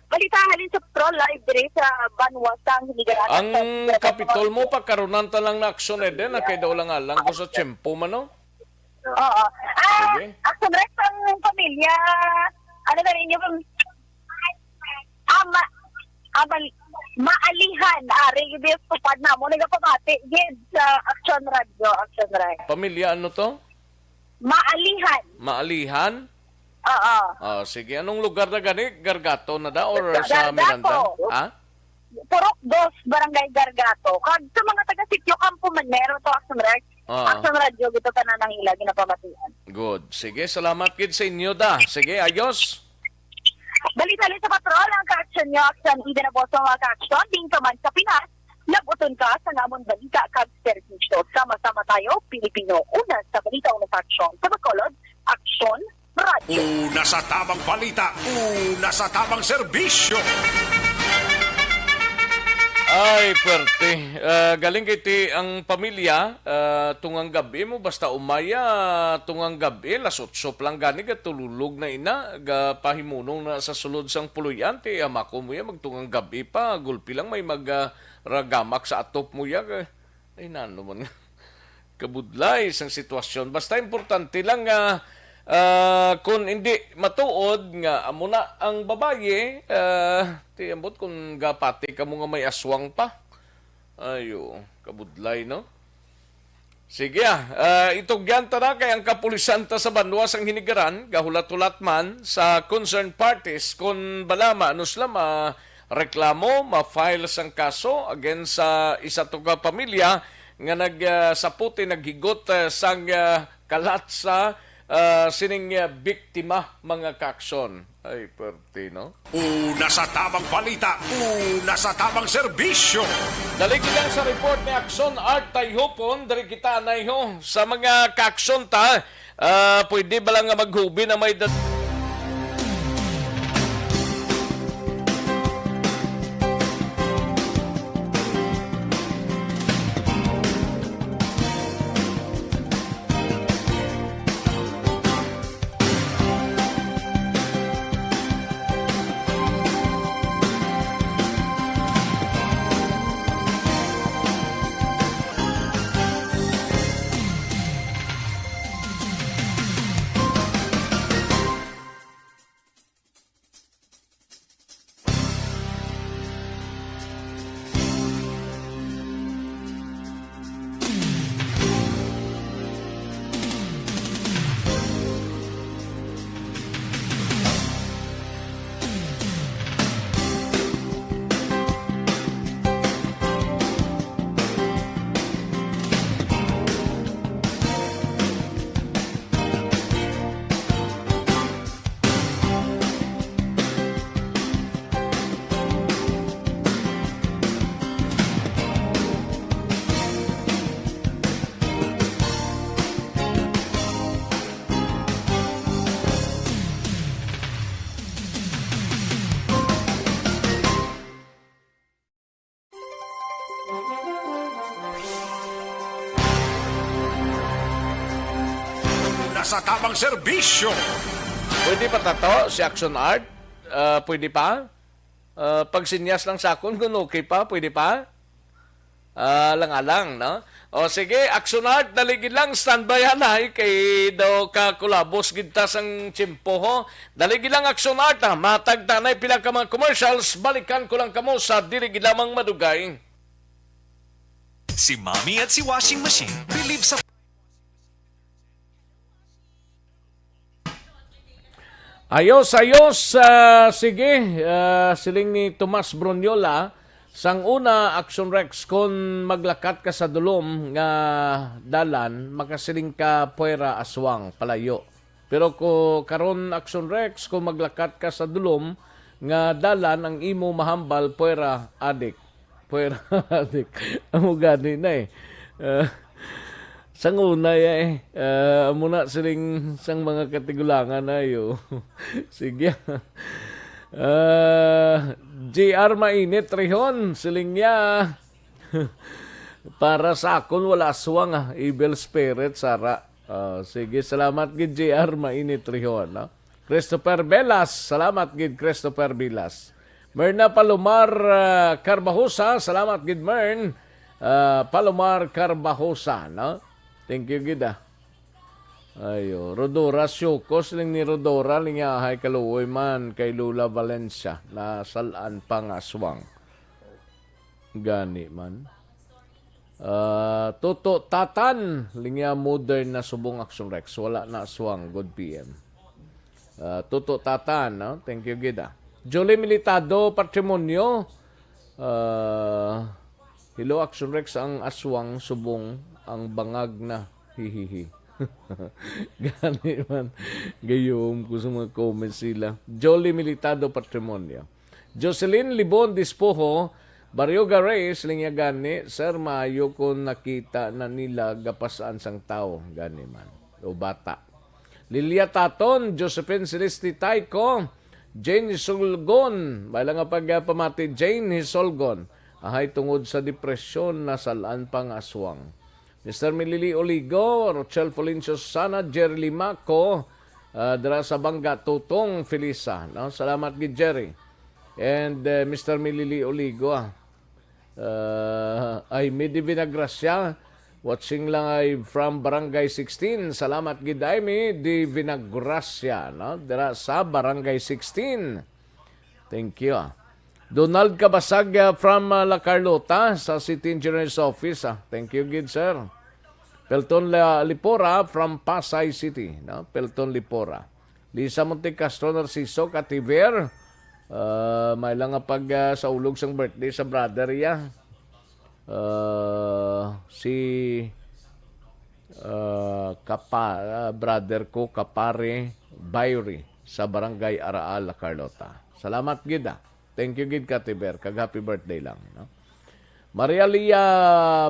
Balita halin sa Pro Live diri sa Banwa sang Hinigalaan Ang sa Kapitol mo, pagkarunan ta lang na aksyon, Eden, na kay daw lang alang ko sa tiyempo man, no? Oo. Ah, Sige. Action Rex ang pamilya. Ano na rin yung, ah, ma-, ah, mal-, maalihan. Ari, gid yung tupad na mo. Nagapamati, gid sa Action Radio, Action Rex. Pamilya, ano to? Maalihan. Maalihan? Oo. Ah, sige. Anong lugar na gani? Gargato na da or sa Gargato. Miranda? Ha? Purok Dos, Barangay Gargato. Kag sa mga taga Sitio Campo Manero to, Action Rex. Ah. Action Radio, gito tanan ang ila ginapamatian. Good. Sige, salamat gid sa inyo da. Sige, ayos. Balita sa patrol, ang ka-action nyo, Action Eden na po sa mga ka-action, din ka man sa Pinas, Labuton ka sa namon balita kag serbisyo. Sama-sama tayo, Pilipino. Una sa balita, una sa aksyon. Sa Bacolod, Aksyon Radyo. Una sa tabang balita, una sa tabang serbisyo. Ay, perte. Ah, galing kay ti ang pamilya, ah, tungang gabi mo, basta umaya, tungang gabi, las otso pa lang gani, gatululog na ina, gapahimunong na sa sulod sang puloy-an, ti ama ko mo ya, magtungang gabi pa, gulpi lang may mag, ah, ragamak sa atop mo ya, kay, ay, nano man nga. Kabudlay sang sitwasyon. Basta importante lang nga, ah, kung hindi matuod nga amo na ang babayi, ah, ti ambot kung gapati ka mo nga may aswang pa. Ayo, kabudlay, no? Sige, ah, ah, itugyan ta na kay ang kapulisan ta sa banwa sang Hinigaran gahulat-hulat man sa concerned parties kon bala maano sila ma-, reklamo, ma-file sang kaso against sa isa to ka pamilya nga nag, ah, saputi naghigot, ah, sang, ah, kalat sa, ah, sining, ah, biktima, mga kaaksyon. Ay, perte, no? Una sa tabang balita, una sa tabang serbisyo. Dali kita sa report ni Aksyon Art Tayhupon, diri kita anay ho sa mga kaaksyon ta. Ah, pwede ba lang nga maghubi na may dat- Nasa tamang serbisyo. Pwede pa tato si Action Art? Ah, pwede pa? Ah, pagsinyas lang sa akon kung okay pa, pwede pa? Ah, lang alang, no? O sige, Action Art, dali gid lang, standby anay, kay daw ka kulabos gid ta sang tiyempo, ho. Dali gid lang, Action Art, ha. Matag tanay pila ka mga commercials, balikan ko lang kamo sa dili gid lamang madugay. Si Mommy at si Washing Machine believe sa Ayos, ayos. Ah, sige, ah, siling ni Tomas Bronyola, sang una, Action Rex, kon maglakat ka sa dulom nga dalan, makasiling ka puwera aswang, palayo. Pero ko karon, Action Rex, kung maglakat ka sa dulom nga dalan, ang imo mahambal, puwera, adik. Puwera, adik. Amo gani na eh. Ah, sang una ya eh. Ah, amo na siling sang mga katigulangan na yo. Sige. Ah, G R Mainit Rihon, siling niya. Para sa akon, wala aswang, ah. Evil spirit, sara. Ah, sige, salamat gid, G R Mainit Rihon, no? Christopher Velas, salamat gid, Christopher Velas. Merna Palomar, ah, Carbajosa, salamat gid, Mern. Ah, Palomar Carbajosa, no? Thank you gid, ah. Ayo, Rodora Siokos, ling ni Rodora, ling yahay kaluoy man kay Lola Valencia, nasalan pa nga aswang. Gani man. Ah, Toto Tatan, linya modern na subong Action Rex. Wala na aswang, good P M. Ah, Toto Tatan, no? Thank you gid, ah. Julie Militado, Patrimonio. Ah, hello, Action Rex, ang aswang subong ang bangag na. Hihihi. Gani man. Gayom ko sa mga comments sila. Jolly Militado, Patrimonio. Jocelyn Libon Dispoho, Barrio Garay, siling niya gani, "Sir, maayo kung nakita na nila gapas-an sang tawo," gani man. O bata. Lilia Taton, Josephine Celeste Tayco, Jane Hisolgon. May lang nga pagpamati, Jane Hisolgon. Ahay tungod sa depresyon, nasal-an pa nga aswang. Mister Milili Oligo, Rochelle Fulencio Sana, Jerry Limaco, ah, dira sa Bangga, Tutong Felisa, no? Salamat gid, Jerry. And, eh, Mister Milili Oligo, ah. Ah, Aimee de Vinagracia, watching lang ay from Barangay sixteen. Salamat gid, Aimee de Vinagracia, no? Dira sa Barangay sixteen. Thank you, ah. Donald Cabasag, ah, from, ah, La Carlota sa City Engineer's Office, ah. Thank you gid, sir. Pelton La-, Lipora from Pasay City, no? Pelton Lipora. Lisa Montecastro Narciso, Kativer, ah, may lang nga pag, ah, saulog sang birthday sa brother iya. Ah, si, ah, kapa-, ah, brother ko, kapare, Byrie, sa Barangay Araal, La Carlota. Salamat gid, ah. Thank you gid, Kativer, kag happy birthday lang, no? Maria Lia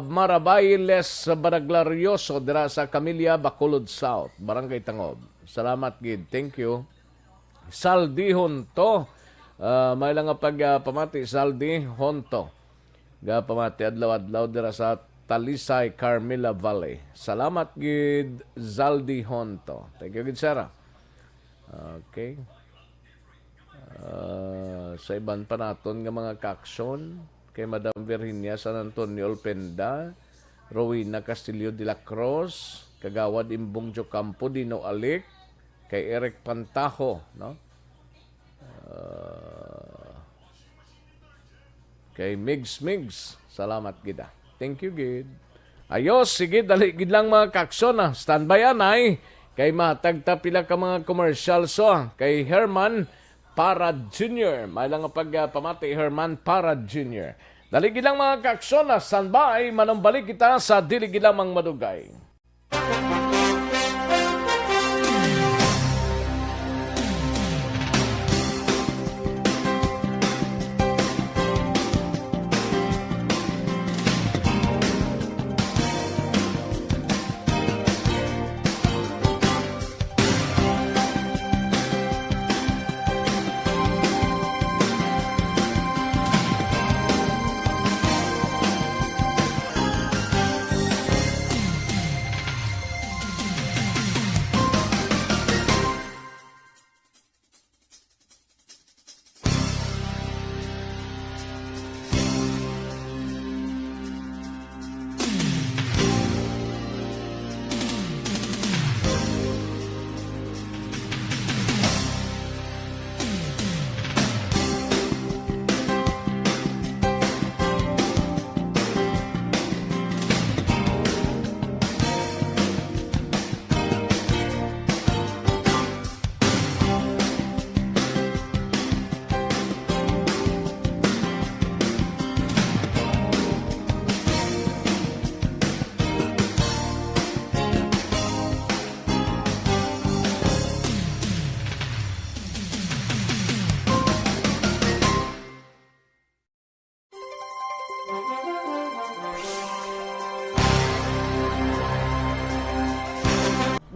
Marabailes Baraglarioso dira sa Camilla, Bacolod South, Barangay Tangob. Salamat gid. Thank you. Saldi Honto. Ah, may lang nga pag, ah, pamati, Saldi Honto. Ga pamati adlaw-adlaw dira sa Talisay, Carmela Valley. Salamat gid, Zaldi Honto. Thank you gid, sir. Okay. Ah, sa iban pa naton nga mga kaaksyon, kay Madam Virginia San Antonio Olpenda, Rowena Castillo de la Cruz, Kagawad Imbong Jocampo, Dino Alic, kay Eric Pantajo, no? Ah, kay Migs Migs, salamat gid, ah. Thank you gid. Ayos, sige, dali gid lang, mga kaaksyon, ah. Standby anay. Kay matag ta pila ka mga commercial, so, ah, kay Herman Parad Junior. May lang nga pag, ah, pamati, Herman Parad Junior. Dali gid lang, mga kaaksyon, ah. Standby, manumbalik kita sa dili gid lamang madugay.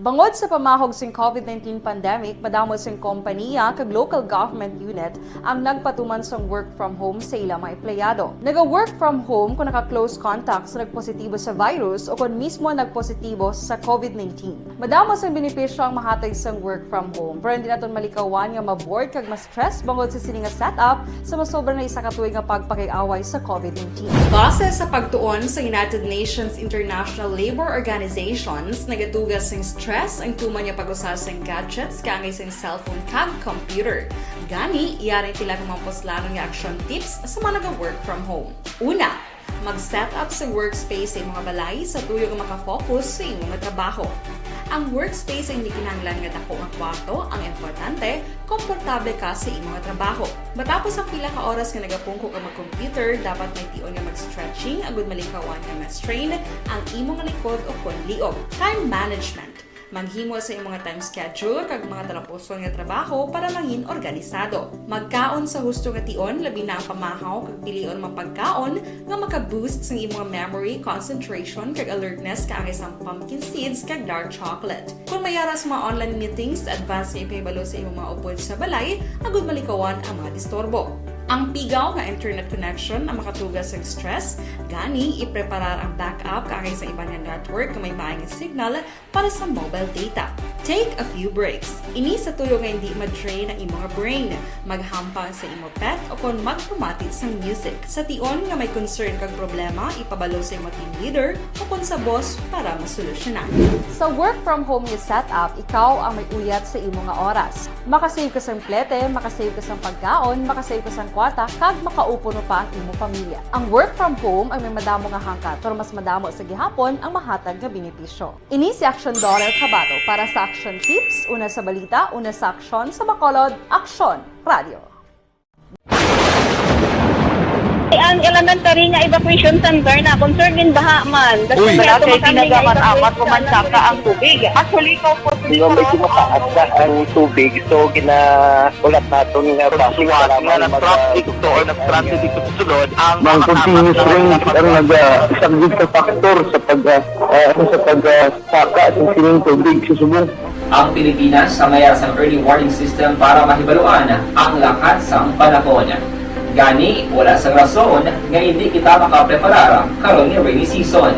Bangod sa pamahog sing COVID nineteen pandemic, madamo sing kompaniya kag local government unit ang nagpatuman sang work from home sa ila mga empleyado. Naga-work from home kon naka-close contact sa nagpositibo sa virus o kon mismo nagpositibo sa COVID nineteen. Madamo sang benepisyo ang mahatag sang work from home, pero hindi naton malikawan nga ma-bored kag ma-stress bangod sa sini nga setup sa masobra na isa ka tuig nga pagpakig-away sa COVID nineteen. Base sa pagtuon sa United Nations International Labour Organizations, nagaduga sing stress ang tuman nga pag-usa sing gadgets kaangay sing cellphone kag computer. Gani, yari sila nga mga puslanon nga action tips sa mga naga-work from home. Una, mag-set up sa workspace sa imong balay sa tuyo nga makafocus sa imong trabaho. Ang workspace ay hindi kinahanglan nga dako nga kwarto, ang importante, komportable ka sa imong trabaho. Matapos ang pila ka oras nga nagapungko ka mag-computer, dapat may tion nga mag-stretching agud malikawan nga ma-strain ang imong likod o kon liog. Time management. Maghimo sa imong time schedule kag mga talapuson nga trabaho para mangin organisado. Magkaon sa husto nga tion, labi na ang pamahaw kag pilion mga pagkaon nga maka-boost sang imong memory, concentration, kag alertness kaangay sang pumpkin seeds kag dark chocolate. Kung may ara sa mga online meetings, advance nga ipahibalo sa imong mga upod sa balay agud malikawan ang mga disturbo. Ang pigaw nga internet connection ang makatuga sa stress, gani ipreparar ang backup kaangay sa iban nga network nga may maayong signal para sa mobile data. Take a few breaks. Ini sa tuyo nga hindi ma-drain ang imong brain. Maghampang sa imo pet o kon magpamati sang music. Sa tion nga may concern kag problema, ipabalo sa imo team leader o kon sa boss para masolusyonan. Sa work from home nga setup, ikaw ang may uyat sa imo nga oras. Makasave ka sang plete, makasave ka sang pagkaon, makasave ka sang kwarta, kag makaupo pa ang imo pamilya. Ang work from home ay may madamo nga hangkat, pero mas madamo sa gihapon ang mahatag nga benepisyo. Ini si Action Dollar Kabato para sa Action Tips, una sa balita, una sa aksyon, sa Bacolod, Aksyon Radio. Ang elementary nga evacuation center na concern in baha man. Uy. Wala kay ginagaman amat, pumansaka ang tubig. Actually, ikaw po, Di ba, medyo mataas na ang tubig, so ginaulat naton nga basi nga nag-traffic to or nag-traffic dito sa sulod ang mga continuous rain ang nag-, ah, isang big factor sa pag, ah, ah, sa pag, ah, saka sa sining tubig sa subong. Ang Pilipinas ang may sang early warning system para mahibaluan ang lakat sang panahon. Gani, wala sang rason nga hindi kita makapreparar karon nga rainy season.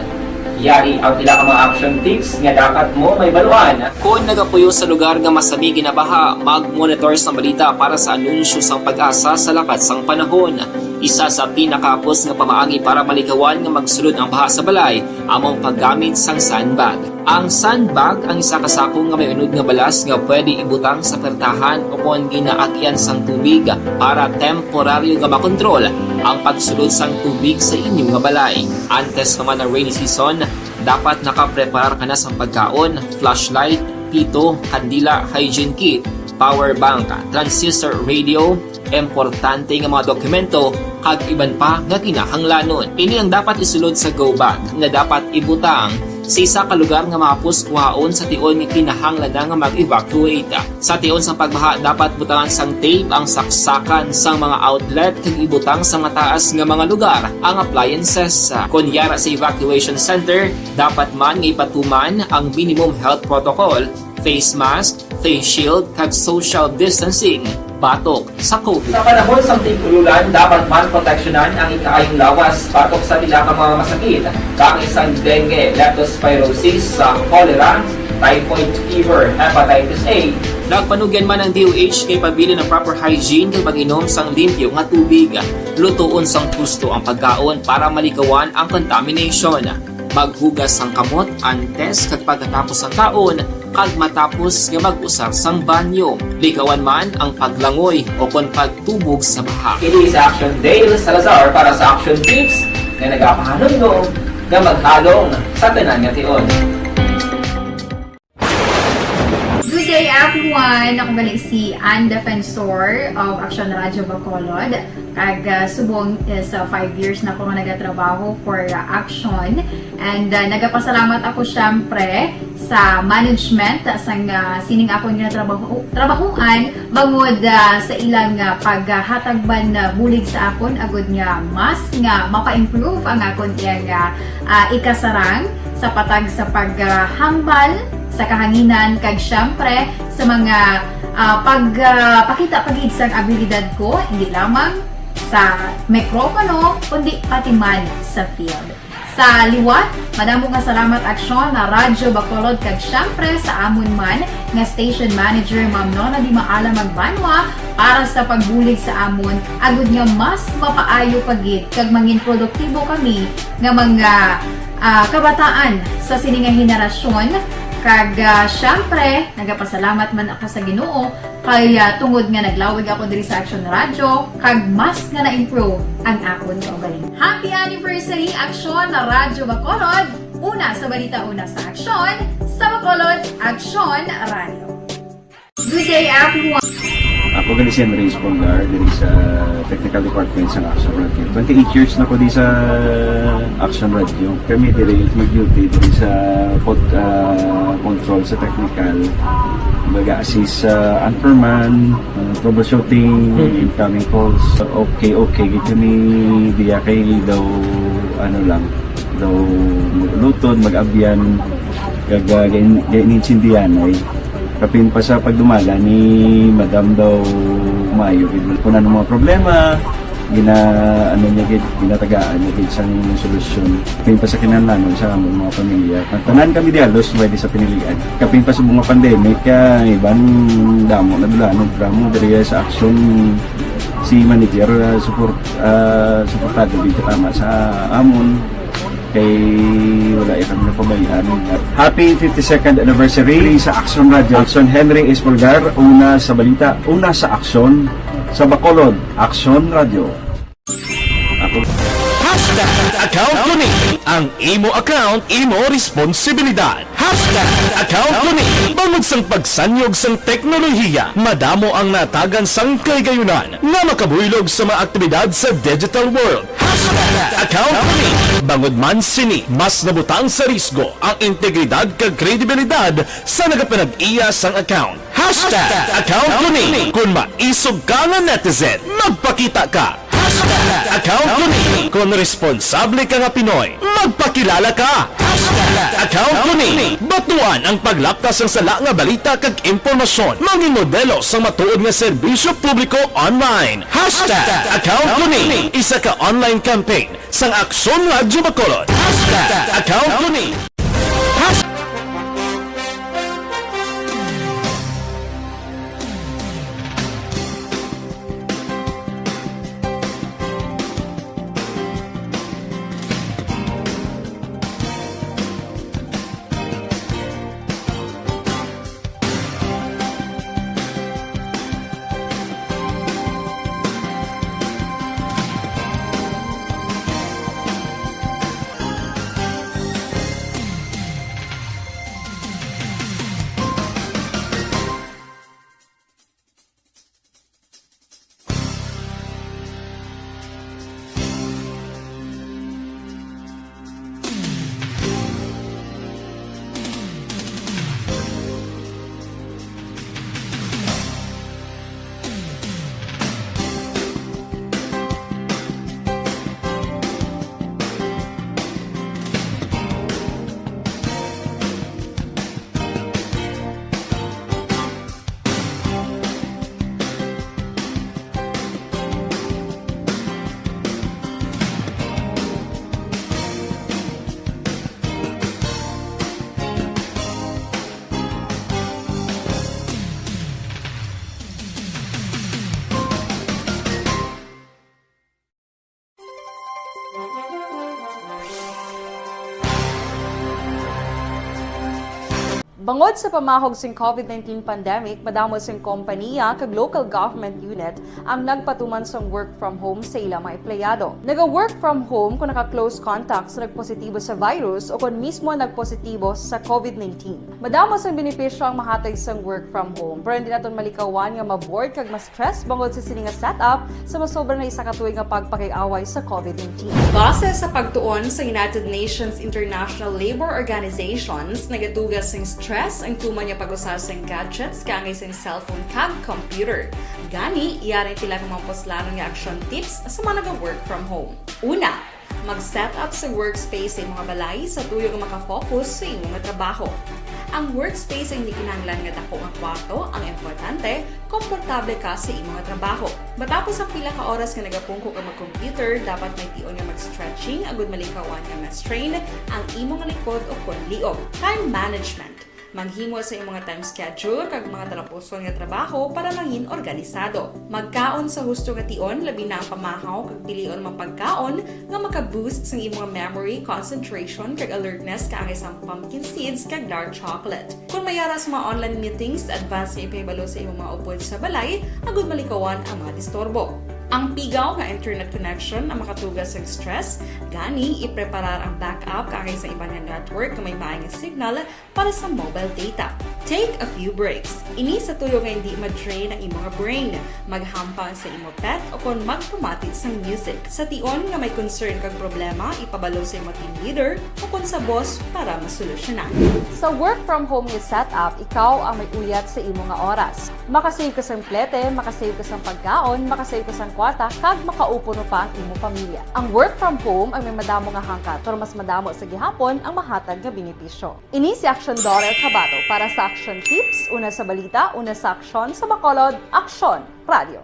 Yari ang pila ka mga action tips nga dapat mo mahibaluan. Kon nagapuyo sa lugar nga masami ginabaha, mag-monitor sa balita para sa anunsyo sang PAGASA sa lakat sang panahon. Isa sa pinakahapos nga pamaagi para malikawan nga magsulod ang baha sa balay amo ang paggamit sang sandbag. Ang sandbag ang isa ka sako nga may unod nga balas nga pwede ibutang sa pertahan o kon ginaagyan sang tubig para temporaryo nga makontrol ang pagsulod sang tubig sa inyo nga balay. Antes pa man ang rainy season, dapat nakapreparar ka na sang pagkaon, flashlight, pito, kandila, hygiene kit, power bank, transistor radio, importante nga mga dokumento, kag iban pa nga kinahanglanon. Ini ang dapat isulod sa go bag nga dapat ibutang sa isa ka lugar nga mahapos kuhaon sa tion nga kinahanglan na nga mag-evacuate. Sa tion sang pagbaha, dapat butangan sang tape ang saksakan sang mga outlet kag ibutang sa mataas nga mga lugar ang appliances. Kon yara sa evacuation center, dapat man nga ipatuman ang minimum health protocol, face mask, face shield, kag social distancing batok sa COVID. Sa panahon sang tig-ululan, dapat man proteksyonan ang ikaayong lawas batok sa pila ka mga masakit, kaangay sang dengue, leptospirosis, sa cholera, typhoid fever, hepatitis A. Nagpanugyan man ang D O H nga ipabilin ang proper hygiene kag pag-inom sang limpyo nga tubig. Lutoon sang husto ang pagkaon para malikawan ang contamination. Maghugas sang kamot antes kag pagkatapos sang kaon, kag matapos nga mag-usar sang banyo. Likawan man ang paglangoy o kon pagtubog sa baha. Ini si Action Dale Salazar para sa Action Tips nga nagapahanumdom nga maghalong sa tanan nga tion. Good day, everyone! Ako gali si Ann Defensor of Action Radio Bacolod. Kag, ah, subong is, ah, five years na ako nga nagatrabaho for, ah, Action. And, ah, nagapasalamat ako, syempre, sa management, ah, sang, ah, sining akon nga trabaho, trabahuan, bangod, ah, sa ilang, ah, paghatag man, ah, bulig sa akon, agud nga mas nga mapa-improve ang akon iyang, ah, ah, ikasarang sa patag sa paghambal sa kahanginan, kag syempre sa mga, ah, pag, ah, pakita pa gid sang abilidad ko, hindi lamang sa mikropono, kundi pati man sa field. Sa liwat, madamo nga salamat, Aksyon, na Radyo Bacolod, kag syempre sa amon man nga station manager, Ma'am Nona Di Maala Magbanwa, para sa pagbulig sa amon, agud nga mas mapaayo pa gid kag mangin produktibo kami nga mga, ah, kabataan sa sini nga henerasyon. Kag, ah, syempre, nagapasalamat man ako sa Ginoo kay, ah, tungod nga naglawig ako diri sa Action Radio, kag mas nga na-improve ang akon kaugalingon. Happy anniversary, Aksyon na Radyo Bacolod! Una sa balita, una sa aksyon, sa Bacolod, Aksyon Radio. Good day, everyone. Ako gali si Henry Espolgar, diri sa technical department sa Action Radio. Twenty-eight years na ko di sa Action Radio. Kami diri mag-duty diri sa pod-, ah, control sa technical. Baga assist sa anchorman, ah, troubleshooting, incoming calls. Okay, okay, gid kami diya kay daw, ano lang, daw mag-ulutod, mag-abyan, kag, ah, gain-, gain-, insindihan ay. Kapin pa sa pagdumala ni Madam daw maayo gid. Kung ano mga problema, gina-, ano niya gid, ginatagaan niya gid sang solusyon. Kapin pa sa kinahanglanon sa amon mga pamilya. Ang tanan kami di halos may di sa pinilian. Kapin pa sa mga pandemic, kaya iban damo na dula, no, drama diri sa action si manager, ah, support, ah, suportado gid tama sa amon. Kay wala ya kami napabayaan. Happy fifty-second anniversary sa Action Radio. Action Henry Espolgar, una sa balita, una sa aksyon, sa Bacolod, Action Radio. Ako. Hashtag account ko ni. Ang imo account, imo responsibilidad. Hashtag account ko ni. Bangod sang pagsanyog sang teknolohiya, madamo ang natagan sang kahigayonan nga makabuylog sa mga aktibidad sa digital world. Hashtag account ko ni. Bangod man sini, mas nabutang sa risgo ang integridad kag kredibilidad sa nagapanag-iya sang account. Hashtag account ko ni. Kung maisog ka nga netizen, magpakita ka. Hashtag account ko ni. Kung responsable ka nga Pinoy, magpakilala ka. Hashtag account ko ni. Batuan ang paglapkas sang sala nga balita kag impormasyon. Mangin modelo sang matuod nga serbisyo publiko online. Hashtag account ko ni. Isa ka online campaign sang Aksyon Radyo Bacolod. Hashtag account ko ni. Hashtag Bangod sa pamahog sing COVID nineteen pandemic, madamo sing kompaniya kag local government unit ang nagpatuman sang work from home sa ila mga empleyado. Naga-work from home kon naka-close contact sa nagpositibo sa virus o kon mismo nagpositibo sa COVID nineteen. Madamo sang benepisyo ang mahatag sang work from home, pero hindi naton malikawan nga ma-bored kag ma-stress bangod sa sini nga setup sa masobra na isa ka tuig nga pagpakig-away sa COVID nineteen. Base sa pagtuon sa United Nations International Labour Organizations, nagaduga sing stress ang tuman nga pag-usa sing gadgets kaangay sing cellphone kag computer. Gani, yari tila nga mga puslanon nga action tips sa mga naga-work from home. Una, mag-set up sa workspace sa imo nga balay sa tuyo nga makafocus sa imo nga trabaho. Ang workspace ay hindi kinahanglan nga dako nga kwarto, ang importante, komportable ka sa imo nga trabaho. Matapos ang pila ka oras nga nagapungko ka mag-computer, dapat may tion nga mag-stretching agud malikawan nga ma-strain ang imo nga likod o kon liog. Time management. Maghimo sa imo nga time schedule kag mga talapuson nga trabaho para mangin organisado. Magkaon sa husto nga tion, labi na ang pamahaw kag pilion mga pagkaon nga maka-boost sang imo nga memory, concentration, kag alertness kaangay sang pumpkin seeds kag dark chocolate. Kon may ara sa mga online meetings, advance nga ipahibalo sa imo mga upod sa balay agud malikawan ang mga disturbo. Ang pigaw nga internet connection ang makatugas sa stress, gani ipreparar ang backup kaagay sa iban nga network nga may maay nga signal para sa mobile data. Take a few breaks. Ini sa tuyo nga hindi ma-drain ang imo nga brain, maghampang sa imo pet o kon magpamati sang music. Sa tion nga may concern kag problema, ipabalo sa imo team leader o kon sa boss para masolusyonan. Sa work from home nga setup, ikaw ang may uyat sa imo nga oras. Makasave ka sang plete, makasave ka sang pagkaon, makasave ka sang kwarta, kag makaupo pa ang imo pamilya. Ang work from home ang may madamo nga hangkat, pero mas madamo sa gihapon ang mahatag nga benepisyo. Ini si Action Dorer Cabato para sa Action Tips, una sa balita, una sa aksyon, sa Bacolod, Aksyon Radio.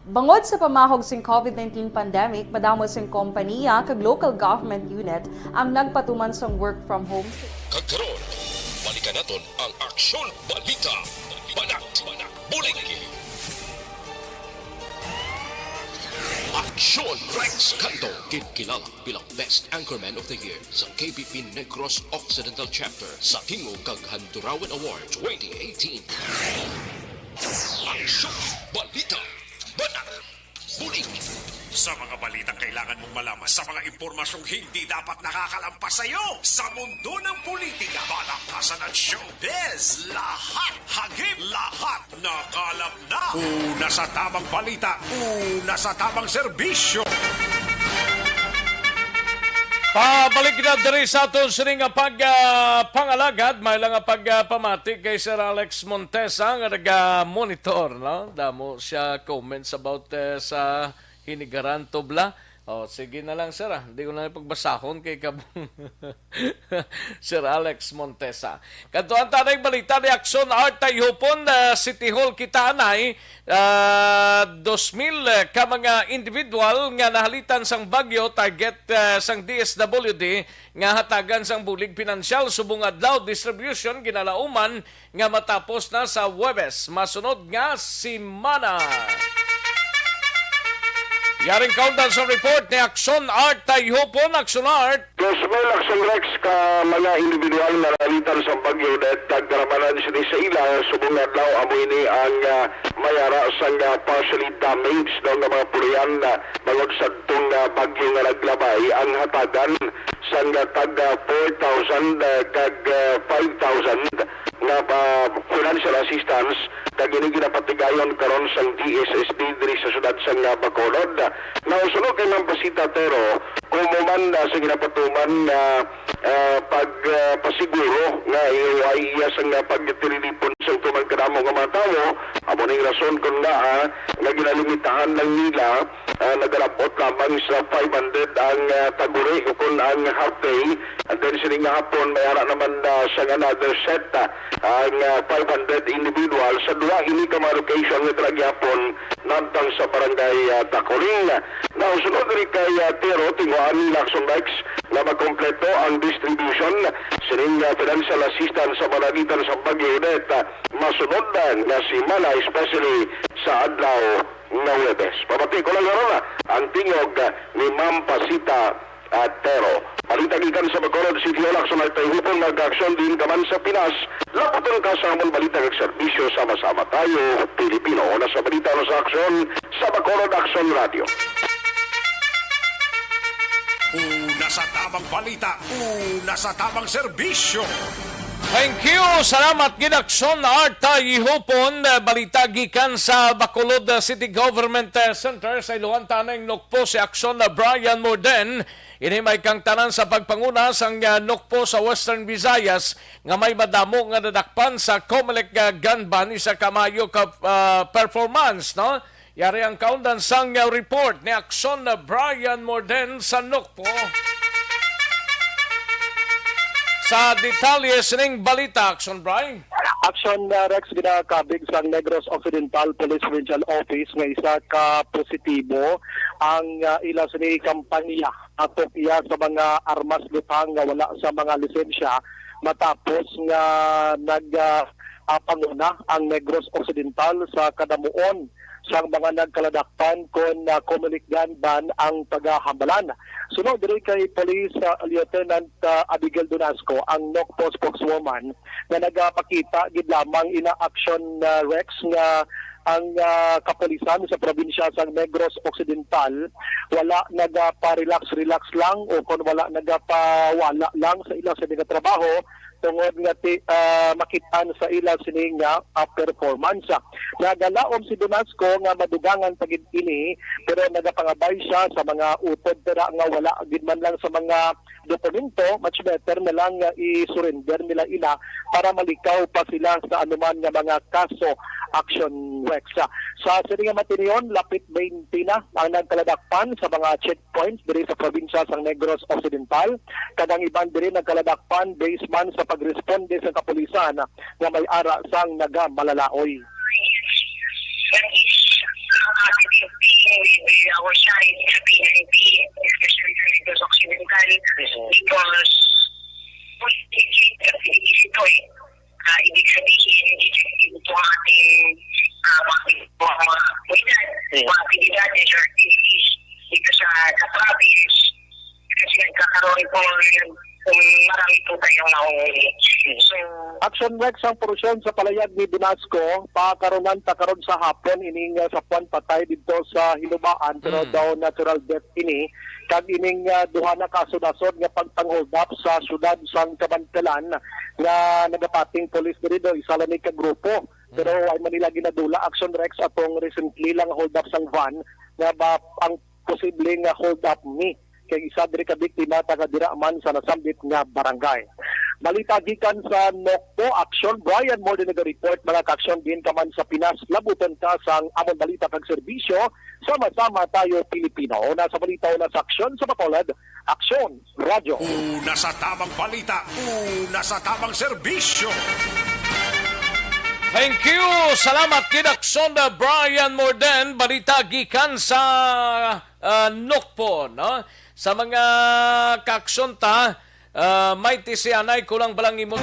Bangod sa pamahog sing covid nineteen pandemic, madamo sing kompaniya kag local government unit ang nagpatuman sang work from home. Kag karon, balikan naton ang Aksyon Balita. Banat, bulig. Aksyon Rex Canto, ginkilala bilang Best Anchorman of the Year sa K B P Negros Occidental Chapter sa Tingog kag Handurawan Award twenty eighteen. Aksyon Balita. Banat. Bulig. Sa mga balitang kailangan mong malaman, sa mga impormasyong hindi dapat nakakalampas sa iyo, sa mundo ng politika, palakasan at showbiz, lahat, hagip, lahat, nakalap na. Una sa tamang balita, una sa tamang serbisyo. Pabalik na diri sa aton sini nga pag, ah, pangalagad, may lang nga pag, ah, pamati kay Sir Alex Montesa nga naga-monitor, no? Damo siya comments about, eh, sa hinigaran tubla. Oh, sige na lang, sir, ah. Hindi ko na lang pagbasahon kay kabong Sir Alex Montesa. Kadtuan ta na ang balita ni Aksyon Art Tayhupon, ah, City Hall kita anay, ah, dos mil ka mga individual nga nahalitan sang bagyo, target, ah, sang D S W D nga hatagan sang bulig pinansyal subong adlaw distribution ginalauman nga matapos na sa Huwebes masunod nga semana. Yaring kaundan sa report ni Aksyon Art Tayhupon, Aksyon Art. Dos mil Aksyon Rex ka mga individual nga nalitan sa bagyo dahil tagdaramanan sini sa ila subong nga adlaw amo ini ang, ah, may ara sang, ah, partially damaged, no, nga mga puloy-an, ah, bangod sa adtong, ah, bagyo nga naglabay ang hatagan sang, ah, tag, ah, four thousand, ah, kag, ah, five thousand nga pa financial assistance, kag ini ginapatigayon karon sang D S S D diri sa siyudad sang, ah, Bacolod. Nausuno kay Ma'am Pasita Tero, komo man, ah, sa ginapatuman nga, ah, pag, ah, pasiguro nga iway iya sang, ah, pagtililipon sa tuman kadamo nga mga tawo, amo ning rason kun ngaa nga ginalimitahan lang nila, ah, nagalabot lamang sa five hundred ang, ah, taguri ukon ang half day. And then sini nga hapon, may ara naman, ah, sang another set, ah, ang, ah, five hundred individual sa duha ini ka mga location nga dira gihapon nabtang sa barangay, ah, Tacuring. Now, sunod diri kay, ah, Tero, tinguhaan ni Lacson Rex nga makompleto ang distribution sining, ah, financial assistance sa pananglitan sa Bagyo Odette, ah, masunod na nga semana, especially sa adlaw nga Huwebes. Pamati ko lang karon, ah, ang tingog, ah, ni Ma'am Pasita, ah, Tero. Balita gikan sa Bacolod City Hall, Aksyon Art Tayhupon, mag-aksyon din ka man sa Pinas. Laputon ka sa amon balita kag serbisyo, sama-sama tayo, Pilipino. Una sa balita, una sa aksyon, sa Bacolod Aksyon Radio. Una sa tamang balita, una sa tamang serbisyo. Thank you. Salamat gid, Aksyon Art Tayhupon. Eh, balita gikan sa Bacolod, eh, City Government, eh, Center. Sa iluhan tanang nukpo si Aksyon na Brian Morden. Ini may kangtanan sa pagpanguna sang, ah, nukpo sa Western Visayas nga may madamo nga nadakpan sa Comelec, ah, gun ban, isa ka maayo ka, ah, performance, no? Yari ang kaundan sang, ah, report ni Aksyon na Brian Morden sa nukpo. Sa detalye sining balita, Aksyon Brian. Aksyon, uh, Rex, ginakabig sang Negros Occidental Police Regional Office nga isa ka positibo ang, uh, ila sini kampanya atok iya sa mga armas lutang nga wala sa mga lisensya matapos nga nag, uh, uh, panguna ang Negros Occidental sa kadamuon sang mga nagkaladakpan kon, uh, Comelec gun ban ang pagahambalan. Sunod diri kay Police, uh, Lieutenant, uh, Abigail Donasco, ang nukpo spokeswoman, nga nagapakita gid lamang ina action, uh, Rex, nga ang, ah, kapulisan sa probinsya sa Negros Occidental wala nagapa-relax-relax lang o kon wala nagapawala lang sa ila sa mga trabaho tungod nga ti-, ah, makit-an sa ila sini nga, ah, performance. Nagalaom si Donasco nga madugangan pa gid ini, pero nagapangabay siya sa mga utod dira nga wala gid man lang sa mga dokumento, much better na lang nga i-surrender nila ila para malikaw pa sila sa anuman nga mga kaso. Action Rex. Sa sini nga matinion, lapit twenty na ang nagkaladakpan sa mga checkpoints diri sa probinsya sang Negros Occidental, kag ang iban diri nagkaladakpan based man sa pagresponde sa kapulisan nga may ara sang nagamalalaoy. That is, uh, with our side, P N P, especially sa Negros Occidental, because we, ito eh, ah, ibig sabihin, ito ang ating, ah, mga, mga, mga, mga aktibidades or activities dito sa, sa province. Kasi nagkakaroon po ng, um, marami po tayong nahuhuli. So, Action Rex ang portion sa palayag ni Donasco, pakaronan ta karon sa hapon ining, ah, sapuan patay dito sa Hilubaan, pero Mm. daw natural death ini. Kag ining, ah, duha na ka nasod nga pagpang-hold up sa siyudad sang Kabankalan nga nagapating pulis diri daw isa lang ni ka grupo. Pero Mm. way man nila ginadula, Action Rex, atong recently lang hold up sang van nga ba ang posible nga hold up ni kay isa diri ka biktima taga dira man sa nasambit nga barangay. Balita gikan sa Nokpo, Action, Brian Morden naga-report, mga ka-action, din ka man sa Pinas, labuton ka sang amon balita kag serbisyo, sama-sama tayo Pilipino. Una sa balita, una sa aksyon sa Bacolod, Aksyon Radyo. Una sa tamang balita, una sa tamang serbisyo. Thank you. Salamat gid, Aksyon, uh, Brian Morden. Balita gikan sa, uh, Nokpo, no? Sa mga ka-aksyon ta, uh, may tisianay, kulang pa lang imo.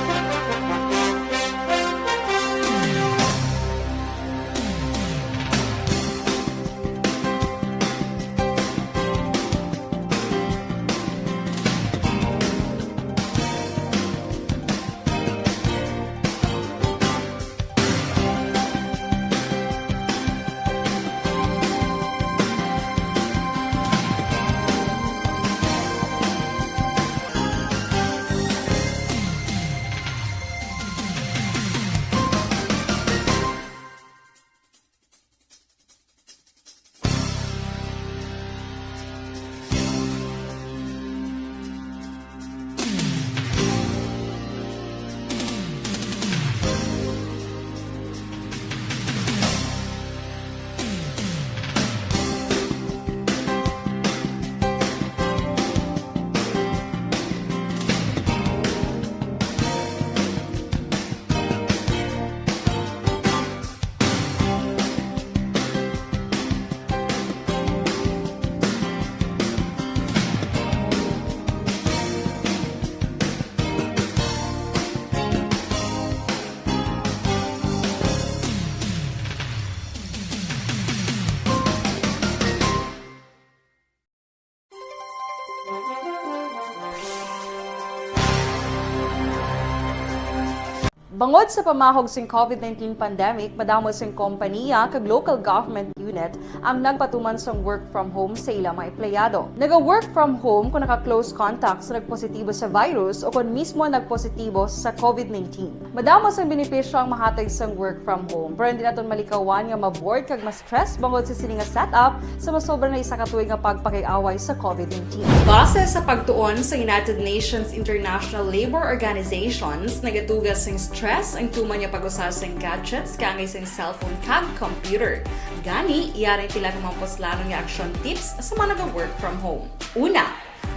Bangod sa pamahog sing COVID nineteen pandemic, madamo sing kompanya kag local government unit ang nagpatuman sang work from home sa ila mga empleyado. Naga-work from home kung naka-close contact sa nagpositibo sa virus o kon mismo nagpositibo sa COVID nineteen. Madamo sang benepisyo ang mahatag sang work from home, pero hindi naton malikawan nga ma-bored kag ma-stress bangod sa sini nga setup sa masobra na isa ka tuig nga pagpakig-away sa COVID nineteen. Base sa pagtuon sa United Nations International Labour Organizations, nagatuga sing stress ang tuman nga pag-usa sing gadgets kaangay sing cellphone kag computer. Gani, yari pila ka mga puslanon nga action tips sa mga naga-work from home. Una,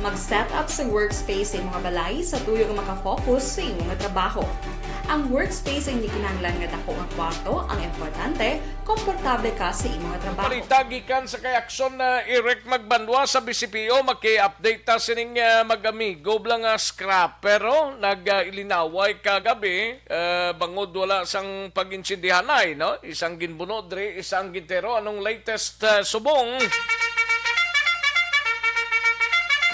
mag-set up sa workspace sa imong balay sa tuyo nga maka-focus sa imong trabaho. Ang workspace ay hindi kinahanglan nga dako nga kwarto, ang importante, komportable ka sa imong trabaho. Balita gikan sa kay Aksyon na Eric Magbanwa sa B C P O, maki-update ta sining, ah, mag-amigo bala nga scrapper, oh, nag-ilinaway kagabi, ah, bangod wala sang pag-insindihanay, no? Isang ginbuno diri, isang gintero. Anong latest, ah, subong?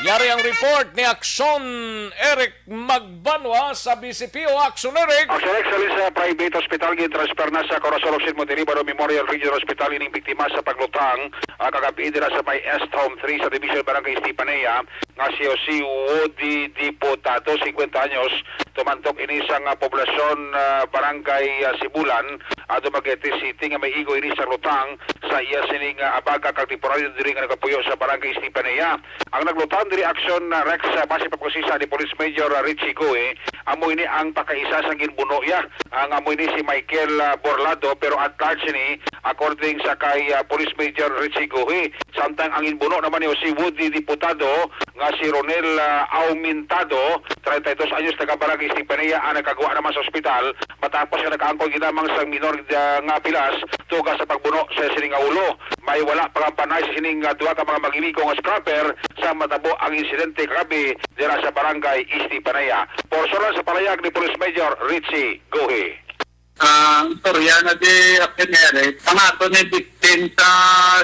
Yari ang report ni Action Eric Magbanwa sa B C P O. Action Eric! Action Eric, sa private hospital, gin-transfer na sa Corazon Occidente Monterrey Memorial Regional Hospital ining biktima sa paglutang, ah, kagabi dira sa may Est Home three sa Division Barangay Estefanía, nga si Jose Woody Diputado, singkwenta anyos, tumantok ini sa nga poblasyon, ah, Barangay, ah, Sibulan, ah, Dumaguete City, nga may igo ini sa lutang sa iya sining, ah, abaga kag temporaryo diri nga nagapuyo sa Barangay Estefanía. Ang naglutang diri, Action, ah, Rex, ah, base pa ko sa ni Police Major, ah, Richie Goy, amo ini ang pakaisa sang ginbuno iya, ang amo ini si Michael, ah, Borlado, pero at large ini, according sa kay, ah, Police Major Richie Goy. Samtang ang ginbuno naman ni si Woody Diputado nga si Ronel, ah, Aumentado, treinta y dos anyos, taga Barangay Estefanía, ang nakagwa naman sa ospital matapos nga nakaangkon gid lamang sang minor, ah, nga pilas tuga sa pagbuno sa sining nga ulo. May wala pangampanya sa sining, ah, duha ka mga mag-iligo nga scrapper sa matabo ang insidente kagabi dira sa Barangay Estefanía. Porsyona sa pahayag ni Police Major Richie Gohi. Ah, ang istorya na di Action Eric, ang ato ni victim sa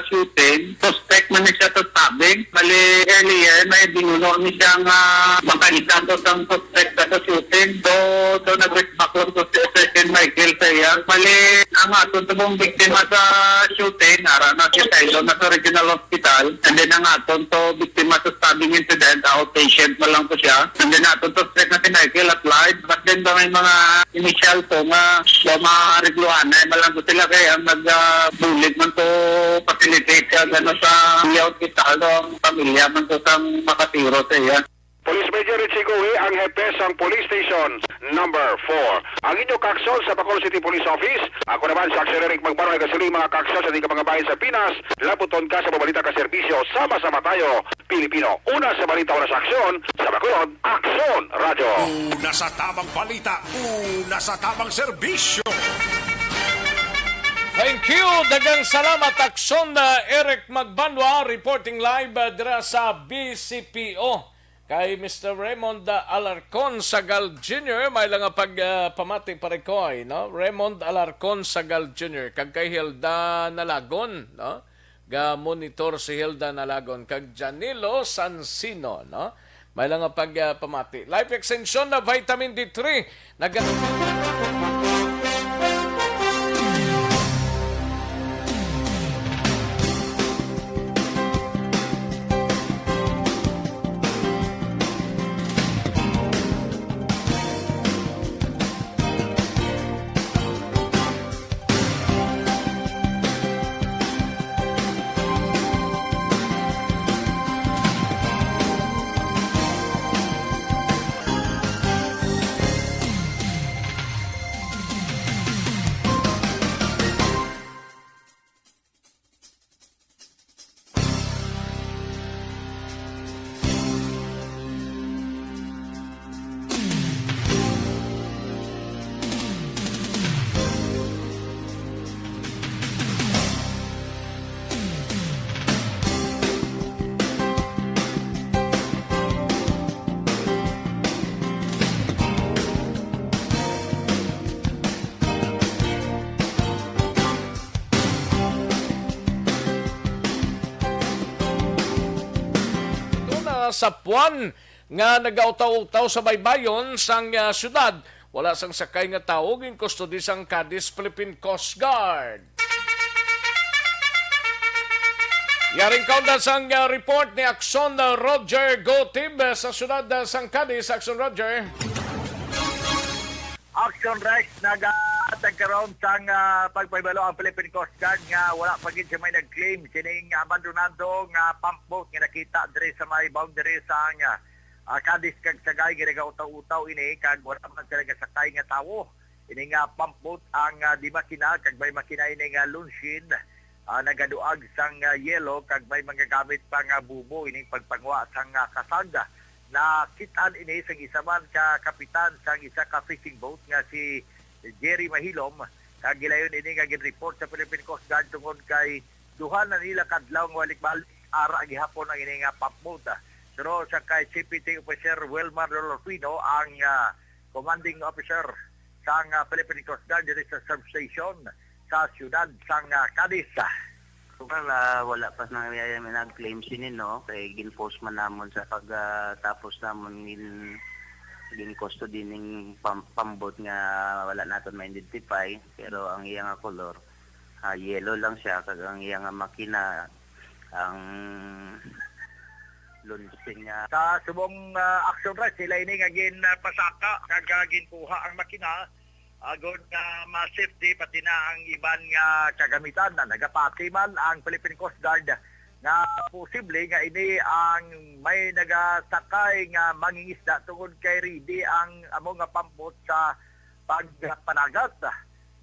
shooting, suspect man ni siya sa stabbing. Bali, earlier, may binuno ni siya nga bangkay ni Santos ang suspect sa shooting. Do, do nag-respond ko si Sergeant Michael sa iya. Bali, ang aton tubong biktima sa shooting, ara na si Silo na sa Regional Hospital. And then ang aton to biktima sa stabbing incident, outpatient na lang to siya. And then aton to suspect na si Michael at large. But then ba may mga initial to nga ba maarigluhan na man lang to sila kay ang nagbulig man to facilitate sa ano sa hospital, ang pamilya man to sang makatiro sa iya. Police Major Richie Gohi, ang hepe sang Police Station Number four. Ang inyo kaaksyon sa Bacolod City Police Office. Ako naman si Action Eric Magbanwa, nagasiling mga kaaksyon sa di ka mga bahin sa Pinas. Labuton ka sa pabalita ka serbisyo. Sama-sama tayo, Pilipino. Una sa balita, una sa aksyon. Sa Bacolod, Aksyon Radyo. Una sa tamang balita, una sa tamang serbisyo. Thank you. Daghang salamat, Aksyon, uh, Eric Magbanwa, reporting live, uh, dira sa B C P O. Kay Mister Raymond, uh, Alarcon Sagal Junior, may lang nga pag, uh, pamati, Parikoy, no? Raymond Alarcon Sagal Junior, kag kay Hilda Nalagon, no? Ga-monitor si Hilda Nalagon, kag Janilo Sansino, no? May lang nga pag, ah, pamati. Life Extension na Vitamin D three. Nag- Ito na sa puwan nga nagautaw-utaw sa baybayon sang, ah, syudad. Wala sang sakay nga tawo ginkustodi sang Cadiz Philippine Coast Guard. Yaring kaunda sang, ah, report ni Aksyon, ah, Roger Gotib, ah, sa syudad, ah, sang Cadiz. Aksyon, Roger. Action Rex, nagahatag karon sang, ah, pagpahibalo ang Philippine Coast Guard nga wala pa gid siya may nag-claim sining abandonado nga pump boat nga nakita diri sa may boundary sang, ah, ah, Cadiz kag Sagay. Ginagautaw-utaw ini kag wala man sila gasakay nga tawo. Ini nga pump boat ang, ah, di makina kag may makina ini nga lunshin, ah, nagaduag sang, ah, yelo kag may mga gamit pa nga bubo ining pagpanguha sang, ah, kasag. Nakit-an ini sang isa man ka kapitan sang isa ka fishing boat nga si Jerry Mahilom, kag gilayon ini nga gin-report sa Philippine Coast Guard tungod kay duha na nila ka adlaw nga balik-balik ara gihapon ang ini nga pump boat. Pero sa kay C P T Officer Wilmar Dolorfino, ang, ah, commanding officer sang, ah, Philippine Coast Guard diri sa substation sa siyudad sang, ah, Cadiz. Para wala pa na may nag-claim sini, no? Kay gin-post man namon sa pag, ah, tapos namon gin, gin-custody ning pam-, pambot nga wala naton ma-identify, pero ang iya nga kolor, ah, yellow lang siya, kag ang iya nga makina, ang Lunsing, ah, sa subong, ah, action, right, sila ini nga gin, ah, pasaka kag, ah, ginkuha ang makina, agod nga ma-safety pati na ang iban nga kagamitan. Na nagapati man ang Philippine Coast Guard nga posible nga ini ang may nagasakay nga mangingisda tungod kay ready ang amo nga pambot sa pagpanagat.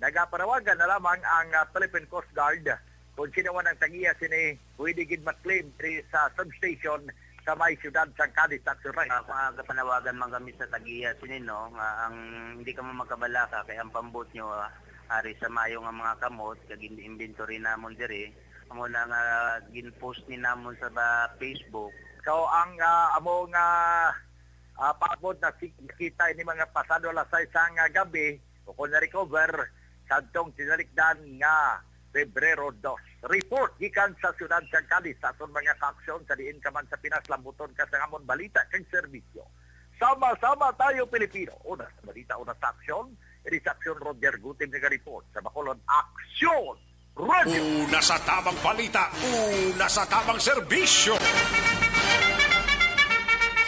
Nagapanawagan na lamang ang, ah, Philippine Coast Guard. Kung sino man ang tagiya sini, pwede gid ma-claim diri sa substation sa may siyudad sang Cadiz, Action Rice. Ah, kung aga panawagan man kami sa tagiya sini, no, nga ang hindi kamo magkabalaka kay ang pambot nyo, ah, ari sa mayo nga mga kamot, kag in-, inventory namon diri, amo na nga gin-post ni namon sa ba-, Facebook. So, ang, ah, amo nga, ah, pambot na si-, kita ini mga pasado alas sais sang, ah, gabi, o kung na-recover, sadtong tinalikdan nga Pebrero dos. Report gikan sa siyudad sa Cadiz, sa aton mga kaaksyon, sa diin ka man sa Pinas, lambuton ka sa amon balita kag serbisyo. Sama-sama tayo, Pilipino. Una sa balita, una sa aksyon. Ini sa aksyon, Roger Gutim naga-report sa Bacolod Aksyon Radio. Una sa tabang balita, una sa tabang serbisyo.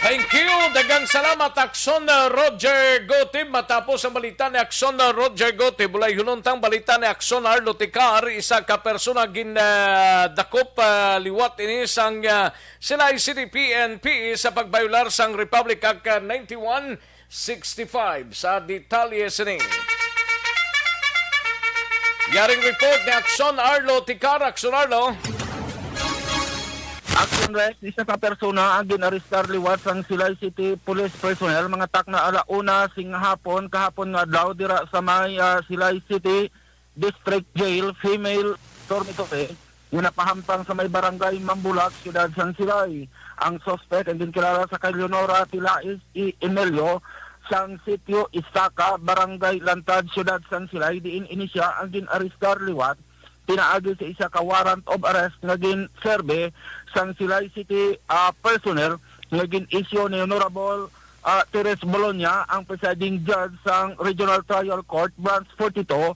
Thank you. Daghang salamat, Akson, uh, Roger Gotib. Matapos ang balita ni Akson, uh, Roger Gotib, walay hulontang balita ni Akson Arlo Ticar, isa ka persona gin, uh, dakop, uh, liwat ini sang, uh, Silay City P N P sa pagbayular sang Republic Act, uh, ninety-one sixty-five. Sa detalye sini, yaring report ni Akson Arlo Ticar. Akson Arlo. Action Rex, isa ka persona ang gin-arestar liwat sang Silay City Police personnel mga takna ala una sing hapon kahapon nga adlaw dira sa may, ah, Silay City District Jail Female Dormitory nga napahampang sa may barangay Mambulak, siyudad sang Silay. Ang suspect ang ginkilala sa kay Leonora Tilais E. Emilio sang Sitio Istaka, Barangay Lantad, siyudad sang Silay, diin ini sia ang gin-arestar liwat pinaagi sa isa ka warrant of arrest nga ginserbe sang Silay City, ah, personnel nga gin-issue ni Honorable, ah, Teres Bolonia, ang presiding judge sang Regional Trial Court Branch forty-two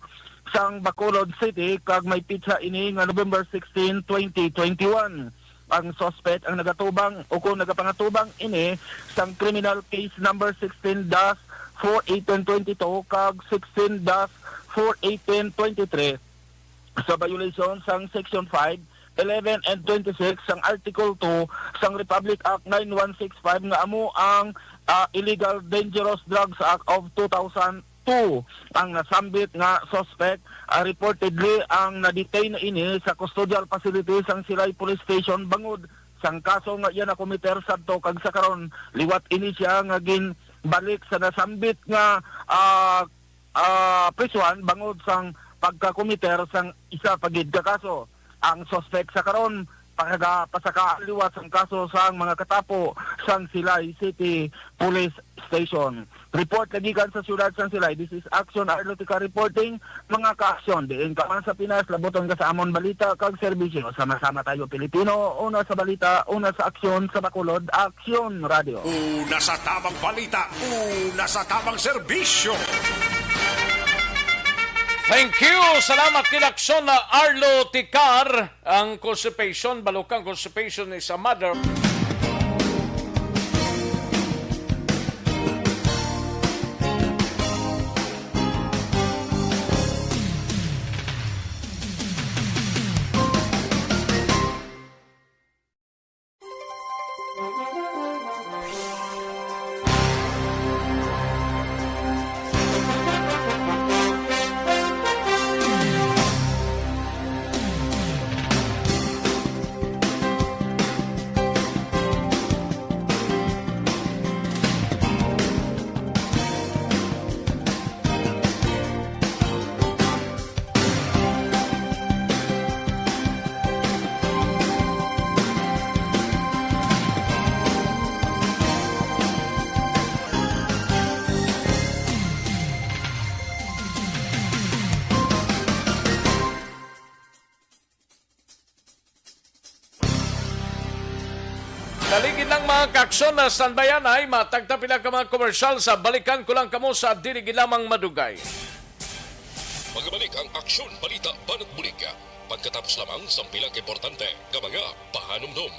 sang Bacolod City, kag may petsa ini nga November sixteen, twenty twenty-one. Ang suspect ang nagatubang o kung nagapangatubang ini sang criminal case number sixteen dash four eighteen twenty-two kag sixteen dash four eighteen twenty-three sa violation sang Section five, eleven, and twenty-six sang Article two sang Republic Act nine one six five nga amo ang, ah, Illegal Dangerous Drugs Act of two thousand two. Ang nasambit nga suspect, ah, reportedly ang na-detain ini sa custodial facility sang Silay Police Station bangod sang kaso nga iya nakomiter sadto kag sa karon liwat ini sia nga ginbalik sa nasambit nga, ah, ah, prisuhan bangod sang pagkakomiter sang isa pa gid ka kaso. Ang suspect sa karon pagapasakaan liwat sang kaso sang mga katapo sang Silay City Police Station. Report nga gikan sa siyudad sang Silay. This is Action Arlotica reporting. Mga ka-aksyon, diin ka man sa Pinas, labuton ka sa amon balita kag serbisyo. Sama-sama tayo, Pilipino. Una sa balita, una sa aksyon, sa Bacolod, Aksyon Radio. Una sa tabang balita, una sa tabang serbisyo. Thank you. Salamat kay Aksyon na Arlo Ticar. Ang constipation, balukang constipation is a mother. Kaligid lang, mga kaaksyon, na standbyan ay matagta pila ka mga komersyal sa balikan ko lang kamo sa dili gid lamang madugay. Magabalik ang aksyon, balita, banat bulig pagkatapos lamang sang pila ka importante nga mga pahanumdom.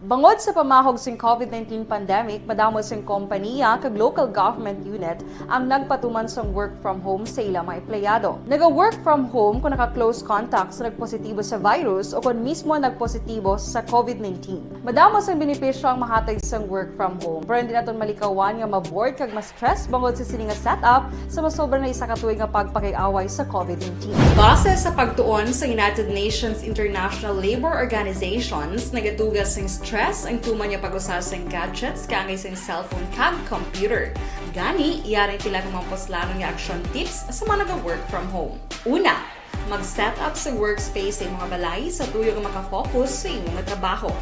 Bangod sa pamahog sing COVID nineteen pandemic, madamo sing kompaniya kag local government unit ang nagpatuman sang work from home sa ila mga empleyado. Naga-work from home kon naka-close contact sa nagpositibo sa virus o kon mismo nagpositibo sa COVID nineteen. Madamo sang benepisyo ang mahatag sang work from home, pero hindi naton malikawan nga ma-bored kag mas stress bangod sa sini nga setup sa masobra na isa ka tuig nga pagpakig-away sa COVID nineteen. Base sa pagtuon sa United Nations International Labour Organizations, nagatuga sing stress ang tuman nga pag-usa sing gadgets kaangay sing cellphone kag computer. Gani, yari ang pila ka mga puslanon nga action tips sa mga naga-work from home. Una, mag-set up sa workspace sa imo nga balay sa tuyo nga makafocus sa imo nga trabaho.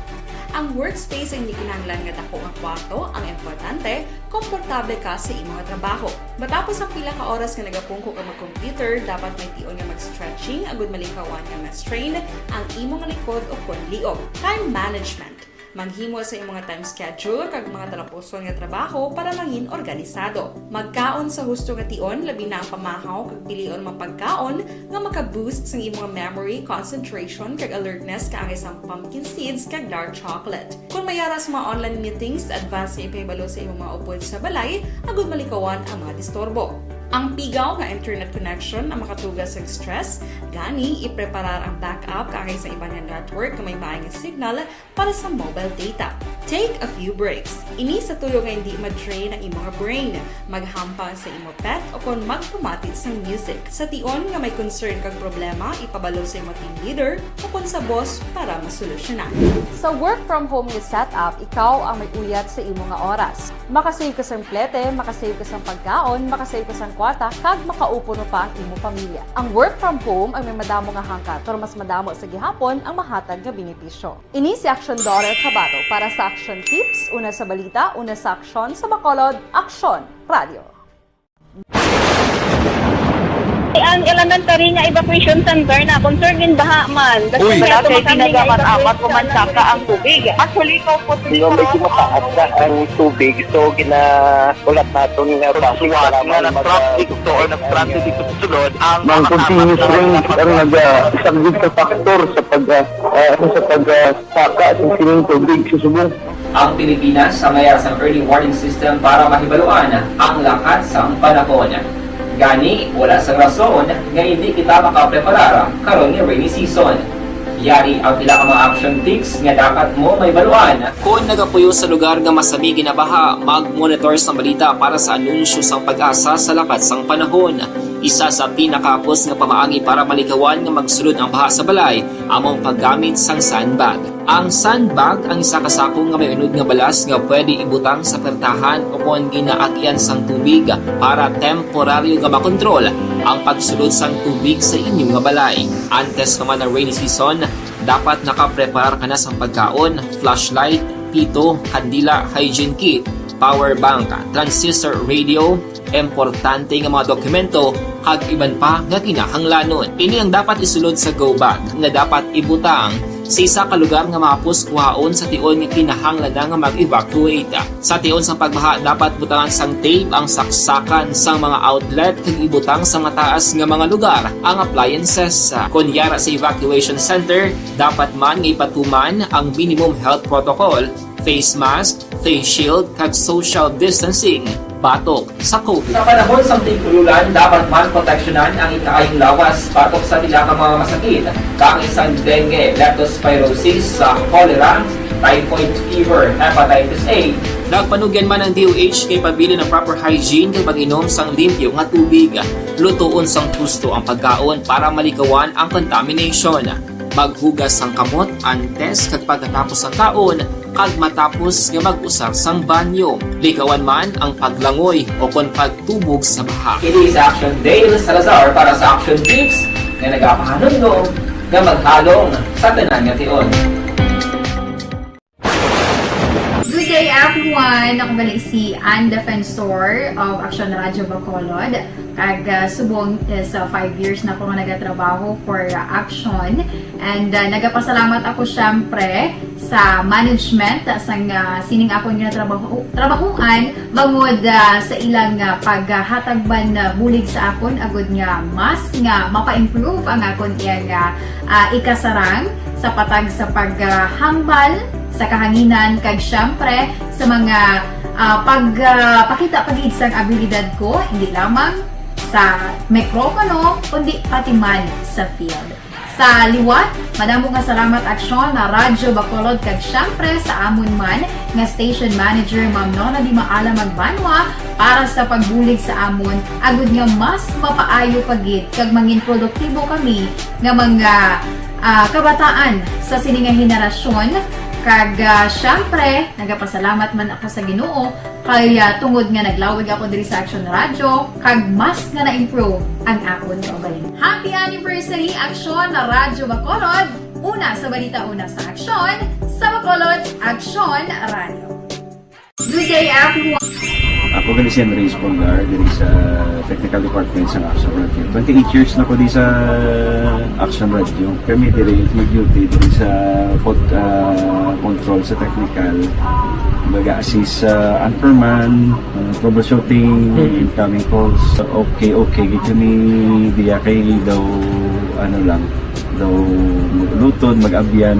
Ang workspace ay hindi kinahanglan nga dako nga kwarto, ang importante, komportable ka sa imo nga trabaho. Matapos ang pila ka oras nga nagapungko ka mag-computer, dapat may tion nga mag-stretching agud malikawan nga ma-strain ang imo nga likod o kon liog. Time management. Maghimo sa imo nga time schedule kag mga talapuson nga trabaho para mangin organisado. Magkaon sa husto nga tion, labi na ang pamahaw kag pilion mga pagkaon nga maka-boost sang imo nga memory, concentration, kag alertness kaangay sang pumpkin seeds kag dark chocolate. Kon may ara sa mga online meetings, advance nga ipahibalo sa imo mga upod sa balay agud malikawan ang mga disturbo. Ang pigaw nga internet connection ang makatuga sa stress, gani ipreparar ang backup kaangay sa iban nga network nga may maay nga signal para sa mobile data. Take a few breaks. Ini sa tuyo nga hindi ma-drain ang imo nga brain. Maghampang sa imo pet o kon magpamati sang music. Sa tion nga may concern kag problema, ipabalo sa imo team leader o kon sa boss para masolusyonan. Sa work from home nga setup, ikaw ang may uyat sa imo nga oras. Makasave ka sang plete, makasave ka sang pagkaon, makasave ka sang kwarta, kag makaupo pa ang imo pamilya. Ang work from home ay may madamo nga hangkat, pero mas madamo sa gihapon ang mahatag nga benepisyo. Ini si Aksyon Daughter Kabato para sa Aksyon Tips, una sa balita, una sa aksyon, sa Bacolod, Aksyon Radio. Ang elementary nga evacuation center na concern in baha man. Uy. Wala kay ginagamat-amat o mansaka ang tubig. Actually, ikaw po, medyo mataas na ang tubig, so gina-, ulat naton nga traffic, nga mag-, nag-traffic to or nag-traffic dito sa sulod, ang mga continuous rains ang naga-, isa gid ka factor sa pag-, ah, ah, sa pag-, ah, saka sa sining tubig sa subong. Ang Pilipinas ang may ara sang early warning system para mahibaluan ang lakat sang panahon. Gani, wala sang rason nga indi kita makapreparar karon nga rainy season. Yari ang pila ka mga action tips nga dapat mo mahibaluan. Kon nagapuyo sa lugar nga masami ginabaha, mag-monitor sang balita para sa anunsyo sang PAGASA sa lakat sang panahon. Isa sa pinakahapos nga pamaagi para malikawan nga magsulod ang baha sa balay amo ang paggamit sang sandbag. Ang sandbag ang isa ka sako nga may unod nga balas nga pwede ibutang sa pertahan o kon ginaagyan sang tubig para temporaryo nga makontrol ang pagsulod sang tubig sa inyo nga balay. Antes pa man ang rainy season, Dapat nakapreparar ka na sang pagkaon, flashlight, pito, kandila, hygiene kit, power bank, transistor radio, importante nga mga dokumento, kag iban pa nga kinahanglanon. Ini ang dapat isulod sa go bag nga dapat ibutang sa isa ka lugar nga mahapos kuhaon sa tion nga kinahanglan na nga mag-evacuate. Sa tion sang pagbaha, dapat butangan sang tape ang saksakan sang mga outlet kag ibutang sa mataas nga mga lugar ang appliances. Kon yara sa evacuation center, dapat man nga ipatuman ang minimum health protocol, face mask, face shield, kag social distancing batok sa COVID. Sa panahon sang tig-ululan, dapat man proteksyonan ang ikaayong lawas batok sa pila ka mga masakit, kaangay sang dengue, leptospirosis, sa cholera, typhoid fever, hepatitis A. Nagpanugyan man ang D O H kay pabilin ang proper hygiene kag pag-inom sang limpyo nga tubig. Lutoon sang husto ang pagkaon para malikawan ang contamination. Maghugas sang kamot antes kag pagkatapos sang kaon kag matapos nga mag-usar sang banyo. Likawan man ang paglangoy o kon pagtubog sa baha. Kini sa Action Dale Salazar para sa Action Tips nga nagapahanumdom nga maghalong sa tanan nga tion. Good day, everyone! Ako gali si Ann Defensor of Action Radio Bacolod. Kag, ah, subong is, ah, five years na ko nga nagatrabaho for, ah, Action. And, ah, nagapasalamat ako, syempre, sa management, ah, sang, ah, sining akon nga trabaho, trabahuan, bangod, ah, sa ilang, ah, paghatag man, ah, bulig sa akon, agud nga mas nga mapa-improve ang akon iyang, ah, ah, ikasarang sa patag sa paghambal sa kahanginan, kag syempre sa mga, ah, pag, ah, pakita pa gid sang abilidad ko, hindi lamang sa mikropono, kundi pati man sa field. Sa liwat, madamo nga salamat, Action, na Radyo Bacolod, kag syempre sa amon man nga station manager, Ma'am Nona Di Maala Magbanwa, para sa pagbulig sa amon, agud nga mas mapaayo pa gid kag mangin produktibo kami nga mga, ah, kabataan sa sini nga henerasyon. Kag, ah, syempre, nagapasalamat man ako sa Ginoo kay, ah, tungod nga naglawig ako diri sa Action Radio, kag mas nga na-improve ang akon kaugalingon. Happy anniversary, Action Radyo Bacolod! Una sa balita, una sa aksyon, sa Bacolod, Action Radio. Good day, everyone. Ako gali si Henry Espolgar, diri sa Technical Department sa Action Radio. Twenty-eight years na ko di sa Action Radio. Kami diri mag-duty diri sa pod-, ah, control sa technical. Baga assist sa anchorman, ah, troubleshooting, incoming calls. Okay, okay, gid kami diya kay daw, ano lang, daw mag-ulutod, mag-abyan,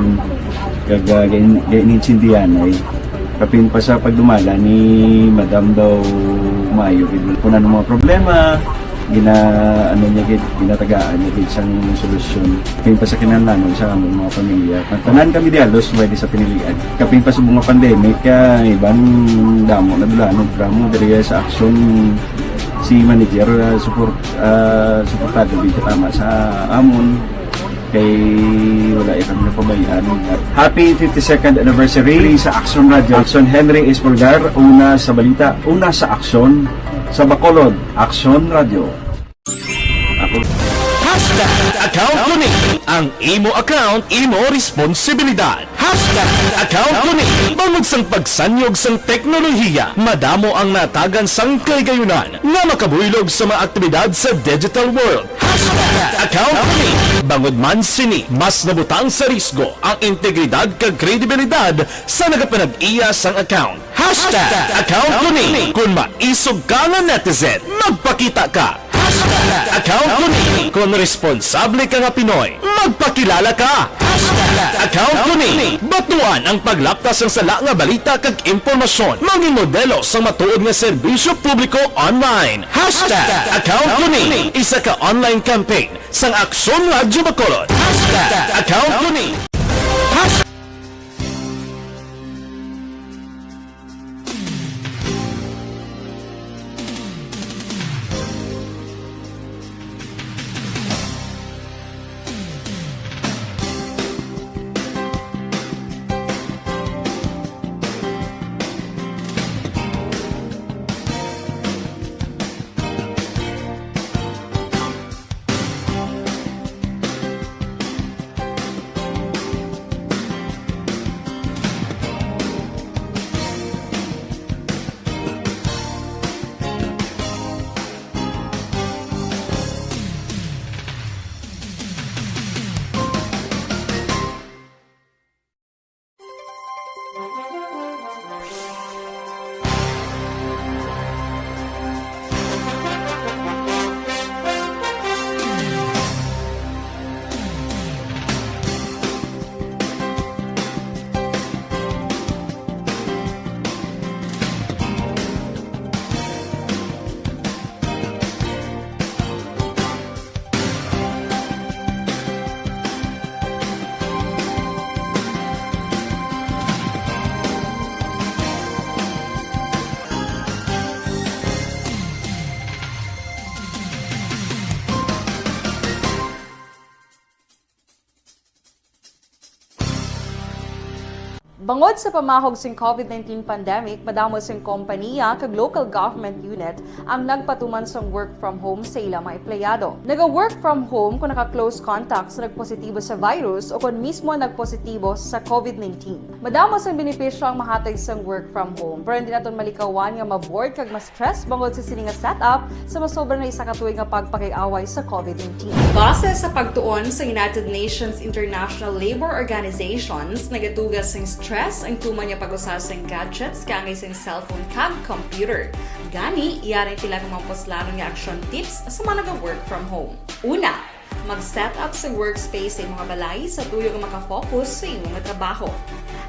kag, ah, gain-, gain-, insindihanay. Kapin pa sa pagdumala ni Madam daw maayo gid. Kung ano mga problema, gina-, ano niya gid, ginatagaan niya gid sang solusyon. Kapin pa sa kinahanglanon sa among mga pamilya. Ang tanan kami di halos may di sa pinilian. Kapin pa sa mga pandemic, ah, iban damo na dula, no, drama diri sa Action si manager, ah, support, ah, suportado gid tama sa amon. Kay wala ya kami napabayaan. Happy fifty-second anniversary sa Action Radio. Action Henry Espolgar, una sa balita, una sa aksyon, sa Bacolod, Action Radio. Ako. Hashtag account ko ni. Ang imo account, imo responsibilidad. Hashtag account ko ni. Bangod sang pagsanyog sang teknolohiya, madamo ang natagan sang kahigayunan nga makabuylog sa mga aktibidad sa digital world. Hashtag account ko ni. Bangod man sini, mas nabutang sa risgo ang integridad kag kredibilidad sa nagapanag-iya sang account. Hashtag account ko ni. Kung maisog ka nga netizen, magpakita ka. Hashtag account ko ni. Kung responsable ka nga Pinoy, magpakilala ka. Hashtag account ko ni. Batuan ang paglapta sang sala nga balita kag impormasyon. Mangin modelo sang matuod nga serbisyo publiko online. Hashtag account ko ni. Isa ka online campaign sang Aksyon Radyo Bacolod. Hashtag account ko ni. Hashtag Bangod sa pamahog sing COVID nineteen pandemic, madamo sing kompaniya kag local government unit ang nagpatuman sang work from home sa ila mga empleyado. Naga-work from home kon naka-close contact sa nagpositibo sa virus o kon mismo nagpositibo sa COVID nineteen. Madamo sang benepisyo ang mahatag sang work from home, pero hindi naton malikawan nga ma-bored kag ma-stress bangod sa sini nga setup sa masobra na isa ka tuig nga pagpakig-away sa COVID nineteen. Base sa pagtuon sa United Nations International Labor Organizations, nagatuga sing stress ang tuman nga pag-usa sing gadgets kaangay sing cellphone kag computer. Gani, yari ang pila ka mga puslanon nga action tips sa mga naga-work from home. Una, mag-set up sa workspace sa imong balay sa tuyo nga makafocus sa imong trabaho.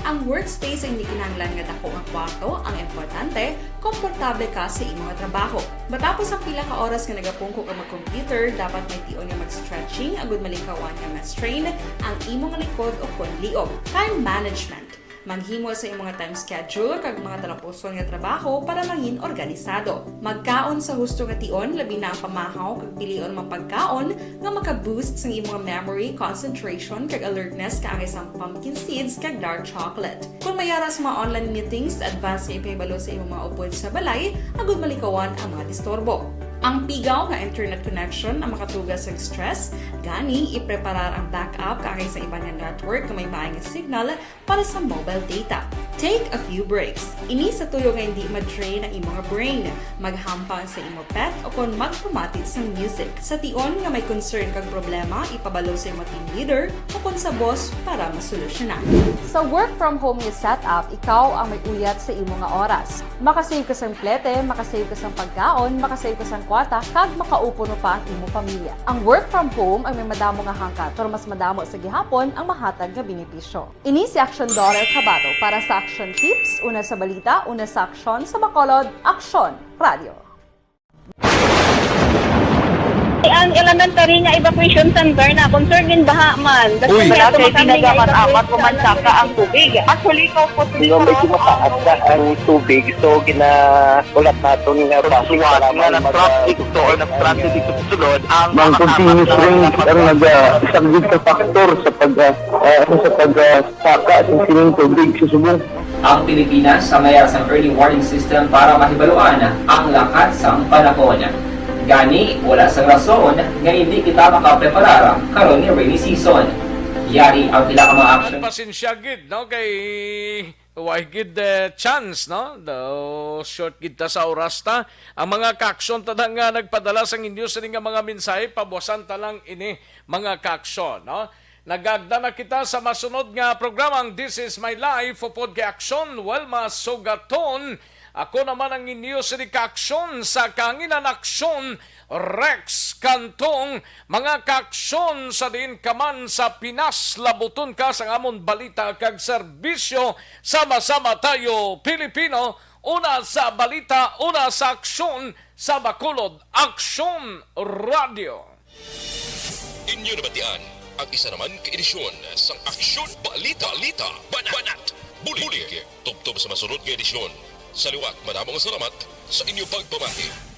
Ang workspace ay hindi kinahanglan nga dako nga kwarto, ang importante, komportable ka sa imong trabaho. Matapos ang pila ka oras nga nagapungko ka mag-computer, dapat may tion nga mag-stretching agud malikawan nga ma-strain ang imong likod o kon liog. Time management. Maghimo sa imong time schedule kag mga talapuson nga trabaho para mangin organisado. Magkaon sa husto nga tion, labi na ang pamahaw kag pilion mga pagkaon nga maka-boost sang imong memory, concentration, kag alertness kaangay sang pumpkin seeds kag dark chocolate. Kon may ara sa mga online meetings, advance nga ipahibalo sa imong mga upod sa balay agud malikawan ang mga disturbo. Ang pigaw nga internet connection ang makatuga sang stress, gani ipreparar ang backup kaangay sa iban nga network nga may maay nga signal para sa mobile data. Take a few breaks. Ini sa tuyo nga hindi ma-drain ang imong brain. Maghampang sa imo pet o kon magpamati sang music. Sa tion nga may concern kag problema, ipabalo sa imo team leader o kon sa boss para masolusyonan. Sa work from home nga setup, ikaw ang may uyat sa imo nga oras. Makasave ka sang plete, makasave ka sang pagkaon, makasave ka sang kwarta, kag makaupo no pa ang imo pamilya. Ang work from home ang may madamo nga hangkat, pero mas madamo sa gihapon ang mahatag nga benepisyo. Ini si Aksyon Daughter Kabato para sa Aksyon Tips, una sa balita, una sa aksyon, sa Bacolod, Aksyon Radio. Ang elementary nga evacuation center na concern in baha man. Uy. Wala kay ginagaman amat, pumansaka ang tubig. Actually, ikaw po, medyo mataas na ang tubig. So, gina- Ulat naton nga base nga nag-traffic to or nag-transit dito sa sulod ang mga continuous rain ang nagasaglit sa factor sa pag, ah, ah, ano, sa pag, ah, saka sa sining tubig sa subong. Ang Pilipinas sa mayar sang early warning system para mahibaluan ang lakat sang panahon. Gani, wala sang rason nga hindi kita makapreparar karon ni rainy season. Yari ang pila ka mga action. Pasensya gid, no, kay Way gid, eh, chance, no? Daw short gid ta sa oras ta. Ang mga kaaksyon ta nga nagpadala sang inyo sini nga mga mensahe, pabuwasan ta lang ini, mga kaaksyon, no? Nagagda na kita sa masunod nga programang This Is My Life, upod kay Aksyon Welma Sugaton. Ako naman ang inyo sini kaaksyon sa kahanginan, Aksyon Rex Cantong, mga kaaksyon sa diin ka man sa Pinas, labuton ka sang amon balita kag serbisyo, Sama-sama Tayo Pilipino, una sa balita, una sa aksyon, sa Bacolod Aksyon Radio. Inyo nabatian ang isa naman ka edisyon sang Aksyon Balita, Balita, Banat, Banat, Bulig, Bulig. Tubtob sa masunod nga edisyon. Sa liwat, madamo nga salamat sa inyo pagpamati.